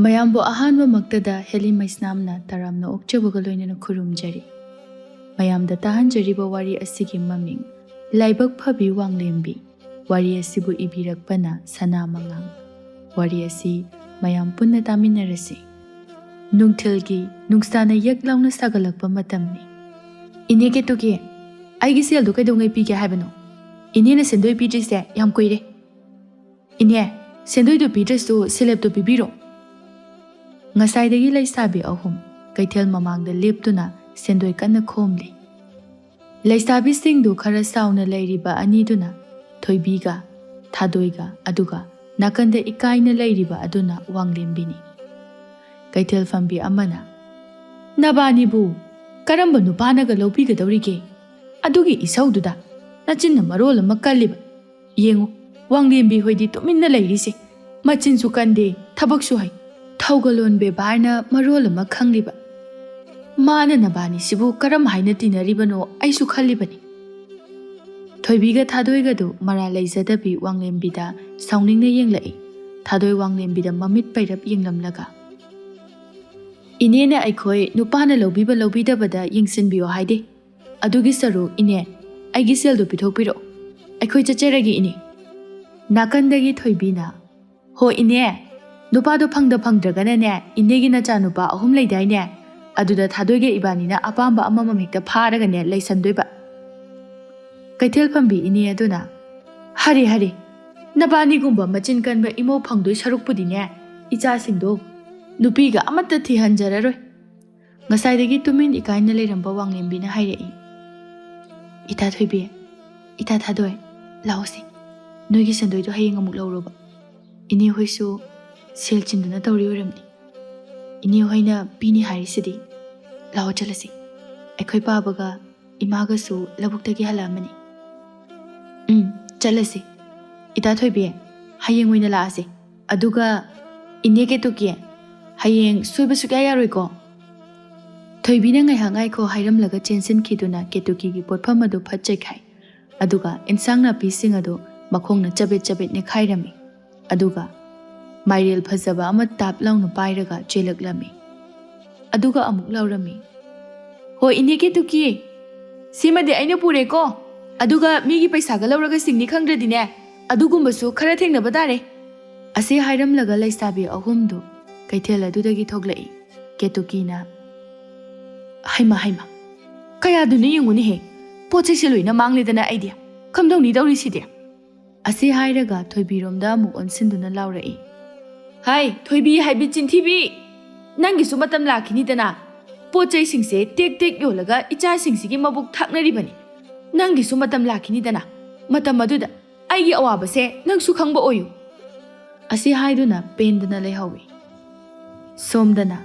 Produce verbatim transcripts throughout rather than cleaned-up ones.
ꯃꯌꯥꯝꯕꯨ ꯑꯍꯥꯟꯕꯃꯛꯇꯗ ꯍꯦꯂꯤ ꯃꯩꯁꯅꯥꯝꯅ ꯇꯔꯥꯝꯅ ꯑꯣꯛꯆꯕꯒ ꯂꯣꯏꯅꯅ ꯈꯨꯔꯨꯝꯖꯔꯤ꯫ ꯃꯌꯥꯝꯗ ꯇꯥꯍꯟꯖꯔꯤꯕ ꯋꯥꯔꯤ ꯑꯁꯤꯒꯤ ꯃꯃꯤꯡ ꯂꯥꯏꯕꯛ ꯐꯕꯤ ꯋꯥꯡꯂꯦꯝꯕꯤ꯫ ꯋꯥꯔꯤ ꯑꯁꯤꯕꯨ ꯏꯕꯤꯔꯛꯄꯅ ꯁꯅꯥ ꯃꯉꯥꯡ꯫ ꯋꯥꯔꯤ ꯑꯁꯤ ꯃꯌꯥꯝ ꯄꯨꯟꯅ ꯇꯥꯃꯤꯟꯅꯔꯁꯤ꯫ ꯅꯨꯡꯊꯤꯜꯒꯤ ꯅꯨꯡꯁꯥꯅ ꯌꯛ ꯂꯥꯎꯅ ꯁꯥꯒꯠꯂꯛꯄ ꯃꯇꯝꯅꯤ꯫ "ꯏꯅꯦ ꯀꯦꯇꯨꯀꯤ, ꯑꯩꯒꯤ ꯁꯦꯜꯗꯨ ꯀꯩꯗꯧꯉꯩ ꯄꯤꯒꯦ ꯍꯥꯏꯕꯅꯣ? ꯏꯅꯦꯅ ꯁꯦꯟꯗꯣꯏ ꯄꯤꯗ꯭ꯔꯤꯁꯦ ꯌꯥꯝ ꯀꯨꯏꯔꯦ꯫ ꯏꯅꯦ, ꯁꯦꯟꯗꯣꯏꯗꯨ ꯄꯤꯗ꯭ꯔꯁꯨ ꯁꯦꯂꯦꯞꯇꯨ ꯄꯤꯕꯤꯔꯣ꯫" ꯉꯁꯥꯏꯗꯒꯤ ꯂꯩꯁꯥꯕꯤ ꯑꯍꯨꯝ ꯀꯩꯊꯦꯜ ꯃꯃꯥꯡꯗ ꯂꯦꯞꯇꯨꯅ ꯁꯦꯟꯗꯣꯏ ꯀꯟꯅ ꯈꯣꯝꯂꯤ꯫ ꯂꯩꯁꯥꯕꯤꯁꯤꯡꯗꯨ ꯈꯔ ꯁꯥꯎꯅ ꯂꯩꯔꯤꯕ ꯑꯅꯤꯗꯨꯅ ꯊꯣꯏꯕꯤꯒ ꯊꯥꯗꯣꯏꯒ, ꯑꯗꯨꯒ ꯅꯥꯀꯟꯗ ꯏꯀꯥꯏꯅ ꯂꯩꯔꯤꯕ ꯑꯗꯨꯅ ꯋꯥꯡꯂꯦꯝꯕꯤꯅꯤ꯫ ꯀꯩꯊꯦꯜ ꯐꯝꯕꯤ ꯑꯃꯅ, "ꯅꯕꯥꯅꯤꯕꯨ ꯀꯔꯝꯕ ꯅꯨꯄꯥꯅꯒ ꯂꯧꯕꯤꯒꯗꯧꯔꯤꯒꯦ? ꯑꯗꯨꯒꯤ ꯏꯁꯧꯗꯨꯗ ꯅꯆꯤꯟꯅ ꯃꯔꯣꯜ ꯑꯃ ꯀꯜꯂꯤꯕ꯫ ꯌꯦꯡꯉꯨ, ꯋꯥꯡꯂꯦꯝꯕꯤ ꯍꯣꯏꯗꯤ ꯇꯨꯃꯤꯟꯅ ꯂꯩꯔꯤꯁꯦ꯫ ꯃꯆꯤꯟꯁꯨ ꯀꯟꯗꯦ, ꯊꯕꯛꯁꯨ ꯍꯩ, ꯊꯧꯒꯜꯂꯣꯟ ꯕꯦꯕꯥꯔꯅ ꯃꯔꯣꯜ ꯑꯃ ꯈꯪꯂꯤꯕ꯫ ꯃꯥꯅ ꯅꯕꯥꯅꯤꯁꯤꯕꯨ ꯀꯔꯝ ꯍꯥꯏꯅ ꯇꯤꯟꯅꯔꯤꯕꯅꯣ ꯑꯩꯁꯨ ꯈꯜꯂꯤꯕꯅꯤ꯫" ꯊꯣꯏꯕꯤꯒ ꯊꯥꯗꯣꯏꯒꯗꯨ ꯃꯔꯥ ꯂꯩꯖꯗꯕꯤ ꯋꯥꯡꯂꯦꯝꯕꯤꯗ ꯁꯥꯎꯅꯤꯡꯅ ꯌꯦꯡꯂꯛꯏ꯫ ꯊꯥꯗꯣꯏ ꯋꯥꯡꯂꯦꯝꯕꯤꯗ ꯃꯃꯤꯠ ꯄꯩꯔꯞ ꯌꯦꯡꯂꯝꯂꯒ, "ꯏꯅꯦꯅ ꯑꯩꯈꯣꯏ ꯅꯨꯄꯥꯅ ꯂꯧꯕꯤꯕ ꯂꯧꯕꯤꯗꯕꯗ ꯌꯦꯡꯁꯤꯟꯕꯤꯌꯣ ꯍꯥꯏꯗꯦ꯫ ꯑꯗꯨꯒꯤ ꯁꯔꯨꯛ ꯏꯅꯦ, ꯑꯩꯒꯤ ꯁꯦꯜꯗꯨ ꯄꯤꯊꯣꯛꯄꯤꯔꯛꯑꯣ꯫ ꯑꯩꯈꯣꯏ ꯆꯠꯆꯔꯒꯦ ꯏꯅꯦ꯫" ꯅꯥꯀꯟꯗꯒꯤ ꯊꯣꯏꯕꯤꯅ, "ꯍꯣ ꯏꯅꯦ, ꯅꯨꯄꯥꯗꯣ ꯐꯪꯗ ꯐꯪꯗ꯭ꯔꯒꯅꯅꯦ, ꯏꯅꯦꯒꯤ ꯅꯆꯥꯅꯨꯄꯥ ꯑꯍꯨꯝ ꯂꯩꯗꯥꯏꯅꯦ? ꯑꯗꯨꯗ ꯊꯥꯗꯣꯏꯒ ꯏꯕꯥꯅꯤꯅ ꯑꯄꯥꯝꯕ ꯑꯃꯃꯝ ꯍꯦꯛꯇ ꯐꯥꯔꯒꯅꯦ ꯂꯩꯁꯟꯗꯣꯏꯕ꯫" ꯀꯩꯊꯦꯜ ꯐꯝꯕꯤ ꯏꯅꯦ ꯑꯗꯨꯅ, "ꯍꯔꯦ ꯍꯔꯦ, ꯅꯕꯥꯅꯤꯒꯨꯝꯕ ꯃꯆꯤꯟ ꯀꯟꯕ ꯏꯃꯧ ꯐꯪꯗꯣꯏ ꯁꯔꯨꯛꯄꯨꯗꯤꯅꯦ, ꯏꯆꯥꯁꯤꯡꯗꯣ ꯅꯨꯄꯤꯒ ꯑꯃꯠꯇ ꯊꯤꯍꯟꯖꯔꯔꯣꯏ꯫" ꯉꯁꯥꯏꯗꯒꯤ ꯇꯨꯃꯤꯟ ꯏꯀꯥꯏꯅ ꯂꯩꯔꯝꯕ ꯋꯥꯡꯂꯦꯝꯕꯤꯅ ꯍꯥꯏꯔꯛꯏ, "ꯏꯇꯥ ꯊꯣꯏꯕꯤ, ꯏꯇꯥ ꯊꯥꯗꯣꯏ, ꯂꯥꯛꯑꯣꯁꯦ꯫ ꯅꯣꯏꯒꯤ ꯁꯦꯟꯗꯣꯏꯗꯣ ꯍꯌꯦꯡ ꯑꯃꯨꯛ ꯂꯧꯔꯣꯕ꯫ ꯏꯅꯦ ꯍꯣꯏꯁꯨ ꯁꯦꯜ ꯆꯤꯟꯗꯨꯅ ꯇꯧꯔꯤ ꯑꯣꯏꯔꯝꯅꯤ꯫ ꯏꯅꯦ ꯍꯣꯏꯅ ꯄꯤꯅꯤ ꯍꯥꯏꯔꯤꯁꯤꯗꯤ꯫ ꯂꯥꯛꯑꯣ ꯆꯠꯂꯁꯤ꯫ ꯑꯩꯈꯣꯏ ꯄꯥꯕꯒ ꯏꯃꯥꯒꯁꯨ ꯂꯧꯕꯨꯛꯇꯒꯤ ꯍꯜꯂꯛꯑꯝꯃꯅꯤ꯫" "ꯎꯝ, ꯆꯠꯂꯁꯤ꯫ ꯏꯇꯥ ꯊꯣꯏꯕꯤ, ꯍꯌꯦꯡ ꯑꯣꯏꯅ ꯂꯥꯛꯑꯁꯤ꯫ ꯑꯗꯨꯒ ꯏꯅꯦ ꯀꯦꯇꯨꯀꯤ, ꯍꯌꯦꯡ ꯁꯣꯏꯕ ꯁꯨꯛꯌꯥ ꯌꯥꯔꯣꯏꯀꯣ꯫" ꯊꯣꯏꯕꯤꯅ ꯉꯥꯏꯍꯥꯛ ꯉꯥꯏꯈꯣ ꯍꯥꯏꯔꯝꯂꯒ ꯆꯦꯟꯁꯤꯟꯈꯤꯗꯨꯅ ꯀꯦꯇꯨꯀꯤꯒꯤ ꯄꯣꯠꯐꯝ ꯑꯗꯨ ꯐꯠ ꯆꯩꯈꯥꯏ꯫ ꯑꯗꯨꯒ ꯏꯟꯁꯥꯡ ꯅꯥꯄꯤꯁꯤꯡ ꯑꯗꯨ ꯃꯈꯣꯡꯅ ꯆꯕꯦꯠ ꯆꯕꯦꯠ ꯅꯦꯠꯈꯥꯏꯔꯝꯃꯤ꯫ ꯑꯗꯨꯒ ꯃꯥꯏꯔꯦꯜ ꯐꯖꯕ ꯑꯃ ꯇꯥꯞ ꯂꯥꯎꯅ ꯄꯥꯏꯔꯒ ꯆꯦꯜꯂꯛꯂꯝꯃꯤ꯫ ꯑꯗꯨꯒ ꯑꯃꯨꯛ ꯂꯥꯎꯔꯝꯃꯤ, "ꯍꯣꯏ, ꯏꯅꯦ ꯀꯦꯇꯨꯀꯤ, ꯁꯤꯃꯗꯤ ꯑꯩꯅ ꯄꯨꯔꯦꯀꯣ꯫ ꯑꯗꯨꯒ ꯃꯤꯒꯤ ꯄꯩꯁꯥꯒ ꯂꯧꯔꯒ ꯁꯤꯡꯅꯤ ꯈꯪꯗ꯭ꯔꯗꯤꯅꯦ, ꯑꯗꯨꯒꯨꯝꯕꯁꯨ ꯈꯔ ꯊꯦꯡꯅꯕ ꯇꯥꯔꯦ"꯫ ꯑꯁꯤ ꯍꯥꯏꯔꯝꯂꯒ ꯂꯩꯁꯥꯕꯤ ꯑꯍꯨꯝꯗꯨ ꯀꯩꯊꯦꯜ ꯑꯗꯨꯗꯒꯤ ꯊꯣꯛꯂꯛꯏ꯫ ꯀꯦꯇꯨꯀꯤꯅ, "ꯍꯩꯃ, ꯍꯩꯃ, ꯀꯌꯥꯗꯨꯅ ꯌꯦꯡꯉꯨꯅꯦꯍꯦ, ꯄꯣꯠ ꯆꯩꯁꯦ ꯂꯣꯏꯅ ꯃꯥꯡꯂꯦꯗꯅ ꯑꯩꯗꯤ꯫ ꯀꯝꯗꯧꯅꯤ ꯇꯧꯔꯤꯁꯤꯗꯤ?" ꯑꯁꯤ ꯍꯥꯏꯔꯒ ꯊꯣꯏꯕꯤꯔꯣꯝꯗ ꯑꯃꯨꯛ ꯑꯣꯟꯁꯤꯟꯗꯨꯅ ꯂꯥꯎꯔꯛꯏ, "ꯍꯥꯏ, ꯊꯣꯏꯕꯤ ꯍꯥꯏꯕꯤ ꯆꯤꯟꯊꯤꯕꯤ! ꯅꯪꯒꯤꯁꯨ ꯃꯇꯝ ꯂꯥꯛꯈꯤꯅꯤꯗꯅ꯫ ꯄꯣꯠ ꯆꯩꯁꯤꯡꯁꯦ ꯇꯦꯛ ꯇꯦꯛ ꯌꯣꯜꯂꯒ ꯏꯆꯥꯁꯤꯡꯁꯤꯒꯤ ꯃꯕꯨꯛ ꯊꯥꯛꯅꯔꯤꯕꯅꯤ꯫ ꯅꯪꯒꯤꯁꯨ ꯃꯇꯝ ꯂꯥꯛꯈꯤꯅꯤꯗꯅ꯫ ꯃꯇꯝ ꯑꯗꯨꯗ ꯑꯩꯒꯤ ꯑꯋꯥꯕꯁꯦ ꯅꯪꯁꯨ ꯈꯪꯕ ꯑꯣꯏꯌꯨ"꯫ ꯑꯁꯤ ꯍꯥꯏꯗꯨꯅ ꯄꯦꯟꯗꯅ ꯂꯩꯍꯧꯏ꯫ ꯁꯣꯝꯗꯅ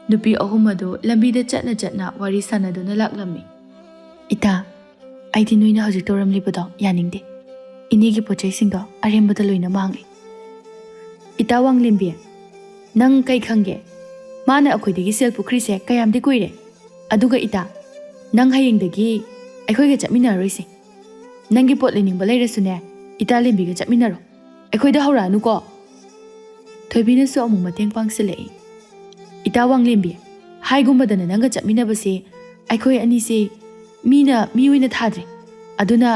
ꯅꯨꯄꯤ ꯑꯍꯨꯝ ꯑꯗꯨ ꯂꯝꯕꯤꯗ ꯆꯠꯅ ꯆꯠꯅ ꯋꯥꯔꯤ ꯁꯥꯟꯅꯗꯨꯅ ꯂꯥꯛꯂꯝꯃꯤ꯫ "ꯏꯇꯥ, ꯑꯩꯗꯤ ꯅꯣꯏꯅ ꯍꯧꯖꯤꯛ ꯇꯧꯔꯝꯂꯤꯕꯗꯣ ꯌꯥꯅꯤꯡꯗꯦ꯫ ꯏꯅꯦꯒꯤ ꯄꯣꯠ ꯆꯩꯁꯤꯡꯗꯣ ꯑꯔꯦꯝꯕꯗ ꯂꯣꯏꯅ ꯃꯥꯡꯂꯦ"꯫ "ꯏꯇꯥ ꯋꯥꯡꯂꯦꯝꯕꯤ, ꯅꯪ ꯀꯩ ꯈꯪꯒꯦ? ꯃꯥꯅ ꯑꯩꯈꯣꯏꯗꯒꯤ ꯁꯦꯜ ꯄꯨꯈ꯭ꯔꯤꯁꯦ ꯀꯌꯥꯝꯗꯤ ꯀꯨꯏꯔꯦ꯫ ꯑꯗꯨꯒ ꯏꯇꯥ, ꯅꯪ ꯍꯌꯦꯡꯗꯒꯤ ꯑꯩꯈꯣꯏꯒ ꯆꯠꯃꯤꯟꯅꯔꯔꯣꯏꯁꯦ꯫ ꯅꯪꯒꯤ ꯄꯣꯠ ꯂꯩꯅꯤꯡꯕ ꯂꯩꯔꯁꯨꯅꯦ, ꯏꯇꯥ ꯂꯦꯝꯕꯤꯒ ꯆꯠꯃꯤꯟꯅꯔꯣ꯫ ꯑꯩꯈꯣꯏꯗ ꯍꯧꯔꯛꯑꯅꯨꯀꯣ"꯫ ꯊꯣꯏꯕꯤꯅꯁꯨ ꯑꯃꯨꯛ ꯃꯇꯦꯡ ꯄꯥꯡꯁꯤꯜꯂꯛꯏ꯫ "ꯏꯇꯥ ꯋꯥꯡꯂꯦꯝꯕꯤ, ꯍꯥꯏꯒꯨꯝꯕꯗꯅ ꯅꯪꯒ ꯆꯠꯃꯤꯟꯅꯕꯁꯦ ꯑꯩꯈꯣꯏ ꯑꯅꯤꯁꯦ ꯃꯤꯅ ꯃꯤ ꯑꯣꯏꯅ ꯊꯥꯗ꯭ꯔꯦ꯫ ꯑꯗꯨꯅ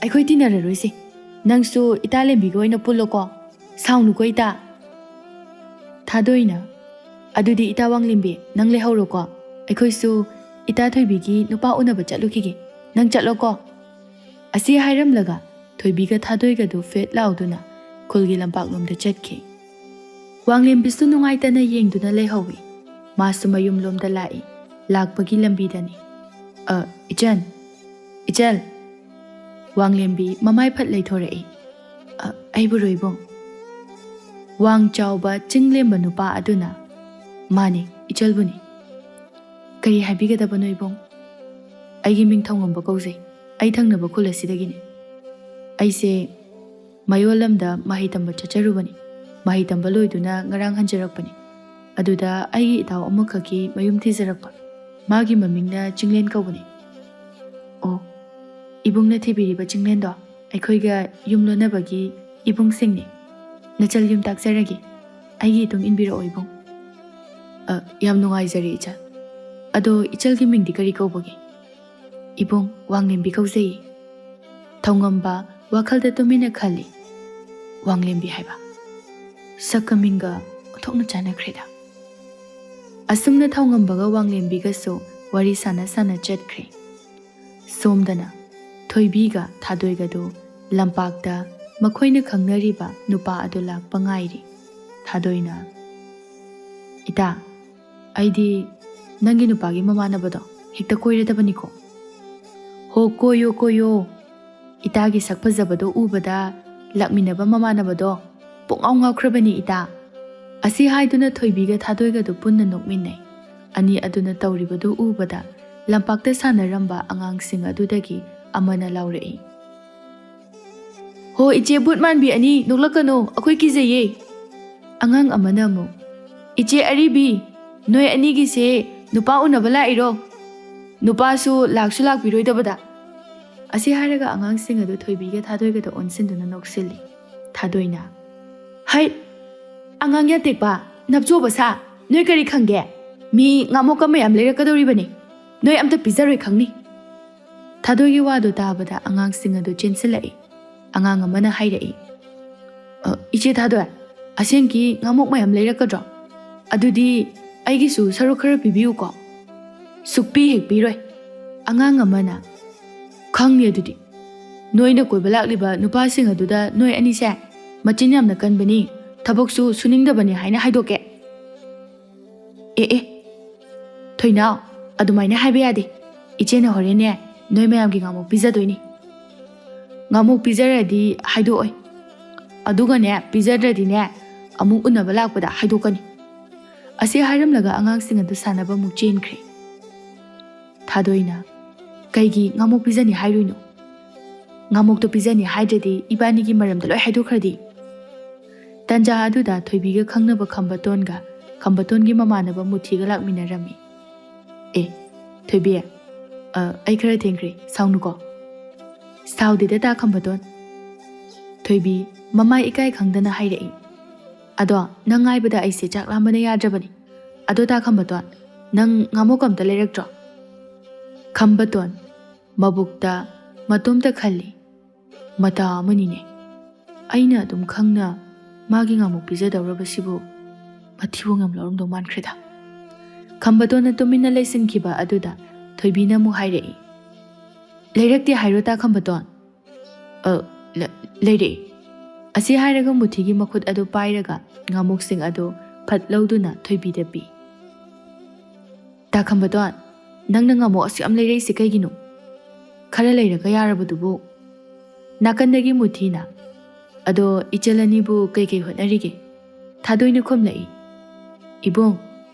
ꯑꯩꯈꯣꯏ ꯇꯤꯟꯅꯔꯔꯣꯏꯁꯦ꯫ ꯅꯪꯁꯨ ꯏꯇꯥ ꯂꯦꯝꯕꯤꯒ ꯑꯣꯏꯅ ꯄꯨꯜꯂꯣꯀꯣ꯫ ꯁꯥꯎꯅꯨꯀꯣ ꯏꯇꯥ"꯫ ꯊꯥꯗꯣꯏꯅ, "ꯑꯗꯨꯗꯤ ꯏꯇꯥ ꯋꯥꯡꯂꯦꯝꯕꯤ, ꯅꯪ ꯂꯩꯍꯧꯔꯣꯀꯣ꯫ ꯑꯩꯈꯣꯏꯁꯨ ꯏꯇꯥ ꯊꯣꯏꯕꯤꯒꯤ ꯅꯨꯄꯥ ꯎꯅꯕ ꯆꯠꯂꯨꯈꯤꯒꯦ꯫ ꯅꯪ ꯆꯠꯂꯣꯀꯣ"꯫ ꯑꯁꯤ ꯍꯥꯏꯔꯝꯂꯒ ꯊꯣꯏꯕꯤꯒ ꯊꯥꯗꯣꯏꯒꯗꯨ ꯐꯦꯠ ꯂꯥꯎꯗꯨꯅ ꯈꯨꯜꯒꯤ ꯂꯝꯄꯥꯛꯂꯣꯝꯗ ꯆꯠꯈꯤ꯫ ꯋꯥꯡꯂꯦꯝꯕꯤꯁꯨ ꯅꯨꯡꯉꯥꯏꯇꯅ ꯌꯦꯡꯗꯨꯅ ꯂꯩꯍꯧꯏ꯫ ꯃꯥꯁꯨ ꯃꯌꯨꯝꯂꯣꯝꯗ ꯂꯥꯛꯏ꯫ ꯂꯥꯛꯄꯒꯤ ꯂꯝꯕꯤꯗꯅꯤ꯫ "ꯑ, ꯏꯆꯟ, ꯏꯆꯜ!" ꯋꯥꯡꯂꯦꯝꯕꯤ ꯃꯃꯥꯏ ꯐꯠ ꯂꯩꯊꯣꯔꯛꯏ꯫ "ꯑ, ꯑꯩꯕꯨꯔꯣ ꯏꯕꯨꯡ?" ꯋꯥꯡ ꯆꯥꯎꯕ ꯆꯤꯡ ꯂꯦꯝꯕ ꯅꯨꯄꯥ ꯑꯗꯨꯅ, "ꯃꯥꯅꯤ, ꯏꯆꯜꯕꯨꯅꯤ꯫ ꯀꯔꯤ ꯍꯥꯏꯕꯤꯒꯗꯕꯅꯣ ꯏꯕꯨꯡ? ꯑꯩꯒꯤ ꯃꯤꯡ ꯊꯧꯉꯝꯕ ꯀꯧꯖꯩ꯫ ꯑꯩ ꯊꯪꯅꯕ ꯈꯨꯜ ꯑꯁꯤꯗꯒꯤꯅꯤ꯫ ꯑꯩꯁꯦ ꯃꯌꯣꯜ ꯂꯝꯗ ꯃꯍꯩ ꯇꯝꯕ ꯆꯠꯆꯔꯨꯕꯅꯤ꯫ ꯃꯍꯩ ꯇꯝꯕ ꯂꯣꯏꯗꯨꯅ ꯉꯔꯥꯡ ꯍꯟꯖꯔꯛꯄꯅꯤ꯫ ꯑꯗꯨꯗ ꯑꯩꯒꯤ ꯏꯇꯥꯎ ꯑꯃꯈꯛꯀꯤ ꯃꯌꯨꯝ ꯊꯤꯖꯔꯛꯄ꯫ ꯃꯥꯒꯤ ꯃꯃꯤꯡꯅ ꯆꯤꯡꯂꯦꯟ ꯀꯧꯕꯅꯤ"꯫ "ꯑꯣ, ꯏꯕꯨꯡꯅ ꯊꯤꯕꯤꯔꯤꯕ ꯆꯤꯡꯂꯦꯟꯗꯣ ꯑꯩꯈꯣꯏꯒ ꯌꯨꯝ ꯂꯣꯟꯅꯕꯒꯤ ꯏꯕꯨꯡꯁꯤꯡꯅꯤ"꯫ ꯅꯆꯜ ꯌꯨꯝ ꯇꯥꯛꯆꯔꯒꯦ꯫ ꯑꯩꯒꯤ ꯏꯇꯨꯡ ꯏꯟꯕꯤꯔꯛꯑꯣ, ꯏꯕꯨꯡ꯫ ꯑ, ꯌꯥꯝ ꯅꯨꯡꯉꯥꯏꯖꯔꯦ, ꯏꯆꯜ꯫ ꯑꯗꯣ ꯏꯆꯜꯒꯤ ꯃꯤꯡꯗꯤ ꯀꯔꯤ ꯀꯧꯕꯒꯦ? ꯏꯕꯨꯡ, ꯋꯥꯡꯂꯦꯝꯕꯤ ꯀꯧꯖꯩꯌꯦ꯫ ꯊꯧꯉꯝꯕ ꯋꯥꯈꯜꯗ ꯇꯨꯃꯤꯟꯅ ꯈꯜꯂꯤ꯫ ꯋꯥꯡꯂꯦꯝꯕꯤ ꯍꯥꯏꯕ꯫ ꯁꯛꯀ ꯃꯤꯡꯒ ꯑꯣꯟꯊꯣꯛꯅ ꯆꯥꯟꯅꯈ꯭ꯔꯦꯗ꯫ ꯑꯁꯨꯝꯅ ꯊꯧꯉꯝꯕꯒ ꯋꯥꯡꯂꯦꯝꯕꯤꯒꯁꯨ ꯋꯥꯔꯤ ꯁꯥꯟꯅ ꯁꯥꯟꯅ ꯆꯠꯈ꯭ꯔꯦ꯫ ꯁꯣꯝꯗꯅ ꯊꯣꯏꯕꯤꯒ ꯊꯥꯗꯣꯏꯒꯗꯨ ꯂꯝꯄꯥꯛꯇ ꯃꯈꯣꯏꯅ ꯈꯪꯅꯔꯤꯕ ꯅꯨꯄꯥ ꯑꯗꯨ ꯂꯥꯛꯄ ꯉꯥꯏꯔꯤ꯫ ꯊꯥꯗꯣꯏꯅ, "ꯏꯇꯥ, ꯑꯩꯗꯤ ꯅꯪꯒꯤ ꯅꯨꯄꯥꯒꯤ ꯃꯃꯥꯟꯅꯕꯗꯣ ꯍꯦꯛꯇ ꯀꯣꯏꯔꯗꯕꯅꯤꯀꯣ?" "ꯍꯣ, ꯀꯣꯏꯌꯣ, ꯀꯣꯏꯌꯣ꯫ ꯏꯇꯥꯒꯤ ꯁꯛ ꯐꯖꯕꯗꯣ ꯎꯕꯗ ꯂꯥꯛꯃꯤꯟꯅꯕ ꯃꯃꯥꯟꯅꯕꯗꯣ ꯄꯨꯡꯉꯥꯎ ꯉꯥꯎꯈ꯭ꯔꯕꯅꯤ, ꯏꯇꯥ꯫" ꯑꯁꯤ ꯍꯥꯏꯗꯨꯅ ꯊꯣꯏꯕꯤꯒ ꯊꯥꯗꯣꯏꯒꯗꯨ ꯄꯨꯟꯅ ꯅꯣꯛꯃꯤꯟꯅꯩ꯫ ꯑꯅꯤ ꯑꯗꯨꯅ ꯇꯧꯔꯤꯕꯗꯨ ꯎꯕꯗ ꯂꯝꯄꯥꯛꯇ ꯁꯥꯟꯅꯔꯝꯕ ꯑꯉꯥꯡꯁꯤꯡ ꯑꯗꯨꯗꯒꯤ ꯑꯃꯅ ꯂꯥꯎꯔꯛꯏ, "ꯍꯣ ꯏꯆꯦ, ꯚꯨꯠ ꯃꯥꯟꯕꯤ ꯑꯅꯤ, ꯅꯣꯛꯂꯛꯀꯅꯨ, ꯑꯩꯈꯣꯏ ꯀꯤꯖꯩꯌꯦ꯫" ꯑꯉꯥꯡ ꯑꯃꯅ ꯑꯃꯨꯛ, "ꯏꯆꯦ ꯑꯔꯤꯕꯤ, ꯅꯣꯏ ꯑꯅꯤꯒꯤꯁꯦ ꯅꯨꯄꯥ ꯎꯅꯕ ꯂꯥꯛꯏꯔꯣ? ꯅꯨꯄꯥꯁꯨ ꯂꯥꯛꯁꯨ ꯂꯥꯛꯄꯤꯔꯣꯏꯗꯕꯗ꯫" ꯑꯁꯤ ꯍꯥꯏꯔꯒ ꯑꯉꯥꯡꯁꯤꯡ ꯑꯗꯨ ꯊꯣꯏꯕꯤꯒ ꯊꯥꯗꯣꯏꯒꯗ ꯑꯣꯟꯁꯤꯟꯗꯨꯅ ꯅꯣꯛꯁꯤꯜꯂꯤ꯫ ꯊꯥꯗꯣꯏꯅ, "ꯍꯩ, ꯑꯉꯥꯡ ꯌꯥꯇꯦꯛꯄ, ꯅꯞꯆꯣꯕ ꯁꯥ, ꯅꯣꯏ ꯀꯔꯤ ꯈꯪꯒꯦ? ꯃꯤ ꯉꯥꯃꯣꯛꯀ ꯃꯌꯥꯝ ꯂꯩꯔꯛꯀꯗꯧꯔꯤꯕꯅꯤ꯫ ꯅꯣꯏ ꯑꯝꯇ ꯄꯤꯖꯔꯣꯏ ꯈꯪꯅꯤ꯫" ꯊꯥꯗꯣꯏꯒꯤ ꯋꯥꯗꯨ ꯇꯥꯕꯗ ꯑꯉꯥꯡꯁꯤꯡ ꯑꯗꯨ ꯆꯦꯟꯁꯤꯜꯂꯛꯏ꯫ ꯑꯉꯥꯡ ꯑꯃꯅ ꯍꯥꯏꯔꯛꯏ, "ꯑ, ꯏꯆꯦ ꯊꯥꯗꯣꯏ, ꯑꯁꯦꯡꯀꯤ ꯉꯥꯃꯣꯛ ꯃꯌꯥꯝ ꯂꯩꯔꯛꯀꯗ꯭ꯔꯣ? ꯑꯗꯨꯗꯤ ꯑꯩꯒꯤꯁꯨ ꯁꯔꯨꯛ ꯈꯔ ꯄꯤꯕꯤꯌꯨꯀꯣ꯫" "ꯁꯨꯛꯄꯤ ꯍꯦꯛ ꯄꯤꯔꯣꯏ꯫" ꯑꯉꯥꯡ ꯑꯃꯅ, "ꯈꯪꯅꯤ ꯑꯗꯨꯗꯤ꯫ ꯅꯣꯏꯅ ꯀꯣꯏꯕ ꯂꯥꯛꯂꯤꯕ ꯅꯨꯄꯥꯁꯤꯡ ꯑꯗꯨꯗ ꯅꯣꯏ ꯑꯅꯤꯁꯦ ꯃꯆꯤꯟ ꯌꯥꯝꯅ ꯀꯟꯕꯅꯤ, ꯊꯕꯛꯁꯨ ꯁꯨꯅꯤꯡꯗꯕꯅꯤ ꯍꯥꯏꯅ ꯍꯥꯏꯗꯣꯛꯀꯦ꯫" "ꯑꯦ ꯑꯦ, ꯊꯣꯏꯅꯥꯎ, ꯑꯗꯨꯃꯥꯏꯅ ꯍꯥꯏꯕ ꯌꯥꯗꯦ꯫ ꯏꯆꯦꯅ ꯍꯣꯔꯦꯟꯅꯦ ꯅꯣꯏ ꯃꯌꯥꯝꯒꯤ ꯉꯥꯃꯨꯛ ꯄꯤꯖꯗꯣꯏꯅꯤ꯫ ꯉꯥꯃꯨꯛ ꯄꯤꯖꯔꯗꯤ ꯍꯥꯏꯗꯣꯛꯑꯣꯏ꯫ ꯑꯗꯨꯒꯅꯦ, ꯄꯤꯖꯗ꯭ꯔꯗꯤꯅꯦ ꯑꯃꯨꯛ ꯎꯅꯕ ꯂꯥꯛꯄꯗ ꯍꯥꯏꯗꯣꯛꯀꯅꯤ꯫" ꯑꯁꯤ ꯍꯥꯏꯔꯝꯂꯒ ꯑꯉꯥꯡꯁꯤꯡ ꯑꯗꯨ ꯁꯥꯟꯅꯕ ꯑꯃꯨꯛ ꯆꯦꯟꯈ꯭ꯔꯦ꯫ ꯊꯥꯗꯣꯏꯅ, "ꯀꯩꯒꯤ ꯉꯥꯃꯨꯛ ꯄꯤꯖꯅꯤ ꯍꯥꯏꯔꯨꯏꯅꯣ? ꯉꯥꯃꯨꯛꯇꯣ ꯄꯤꯖꯅꯤ ꯍꯥꯏꯗ꯭ꯔꯗꯤ ꯏꯕꯥꯅꯤꯒꯤ ꯃꯔꯝꯗ ꯂꯣꯏ ꯍꯥꯏꯗꯣꯛꯈ꯭ꯔꯗꯤ?" ꯇꯟꯖꯥ ꯑꯗꯨꯗ ꯊꯣꯏꯕꯤꯒ ꯈꯪꯅꯕ ꯈꯝꯕꯇꯣꯟꯒ ꯈꯝꯕꯇꯣꯟꯒꯤ ꯃꯃꯥꯟꯅꯕ ꯃꯨꯊꯤꯒ ꯂꯥꯛꯃꯤꯟꯅꯔꯝꯃꯤ꯫ "ꯑꯦ, ꯊꯣꯏꯕꯤ, ꯑ, ꯑꯩ ꯈꯔ ꯊꯦꯡꯈ꯭ꯔꯦ, ꯁꯥꯎꯅꯨꯀꯣ꯫" "ꯁꯥꯎꯗꯦꯗ ꯇꯥ ꯈꯝꯕꯇꯣꯟ꯫" ꯊꯣꯏꯕꯤ, ꯃꯃꯥꯏ ꯏꯀꯥꯏ ꯈꯪꯗꯅ ꯍꯥꯏꯔꯛꯏ꯫ "ꯑꯗꯣ ꯅꯪ ꯉꯥꯏꯕꯗ ꯑꯩꯁꯦ ꯆꯥꯛ ꯂꯥꯝꯕꯅ ꯌꯥꯗ꯭ꯔꯕꯅꯤ꯫ ꯑꯗꯣ ꯇꯥ ꯈꯝꯕꯇꯣꯟ, ꯅꯪ ꯉꯥꯃꯣꯛ ꯑꯝꯇ ꯂꯩꯔꯛꯇ꯭ꯔꯣ?" ꯈꯝꯕꯇꯣꯟ ꯃꯕꯨꯛꯇ ꯃꯇꯣꯝꯇ ꯈꯜꯂꯤ꯫ "ꯃꯇꯥ ꯑꯃꯅꯤꯅꯦ꯫ ꯑꯩꯅ ꯑꯗꯨꯝ ꯈꯪꯅ ꯃꯥꯒꯤ ꯉꯥꯃꯨꯛ ꯄꯤꯖꯗꯧꯔꯕꯁꯤꯕꯨ ꯃꯊꯤꯕꯣꯡ ꯌꯥꯝ ꯂꯧꯔꯝꯗꯧ ꯃꯥꯟꯈ꯭ꯔꯦꯗ"꯫ ꯈꯝꯕꯇꯣꯟꯅ ꯇꯨꯃꯤꯟꯅ ꯂꯩꯁꯤꯟꯈꯤꯕ ꯑꯗꯨꯗ ꯊꯣꯏꯕꯤꯅ ꯑꯃꯨꯛ ꯍꯥꯏꯔꯛꯏ꯫ "ꯂꯩꯔꯛꯇꯦ ꯍꯥꯏꯔꯣ ꯇꯥ ꯈꯝꯕꯇꯣꯟ?" "ꯑ, ꯂ-, ꯂꯩꯔꯛꯏ"꯫ ꯑꯁꯤ ꯍꯥꯏꯔꯒ ꯃꯨꯊꯤꯒꯤ ꯃꯈꯨꯠ ꯑꯗꯨ ꯄꯥꯏꯔꯒ ꯉꯥꯃꯨꯛꯁꯤꯡ ꯑꯗꯨ ꯐꯠ ꯂꯧꯗꯨꯅ ꯊꯣꯏꯕꯤꯗ ꯄꯤ꯫ "ꯇꯥ ꯈꯝꯕꯇꯣꯟ, ꯅꯪꯅ ꯉꯥꯃꯨꯛ ꯑꯁꯨꯛ ꯌꯥꯝ ꯂꯩꯔꯛꯏꯁꯤ ꯀꯩꯒꯤꯅꯣ? ꯈꯔ ꯂꯩꯔꯒ ꯌꯥꯔꯕꯗꯨꯕꯨ"꯫ ꯅꯥꯀꯟꯗꯒꯤ ꯃꯨꯊꯤꯅ, "ꯑꯗꯣ ꯏꯆꯜ ꯑꯅꯤꯕꯨ ꯀꯩꯀꯩ ꯍꯣꯠꯅꯔꯤꯒꯦ?" ꯊꯥꯗꯣꯏꯅ ꯈꯨꯝꯂꯛꯏ꯫ "ꯏꯕꯨꯡ,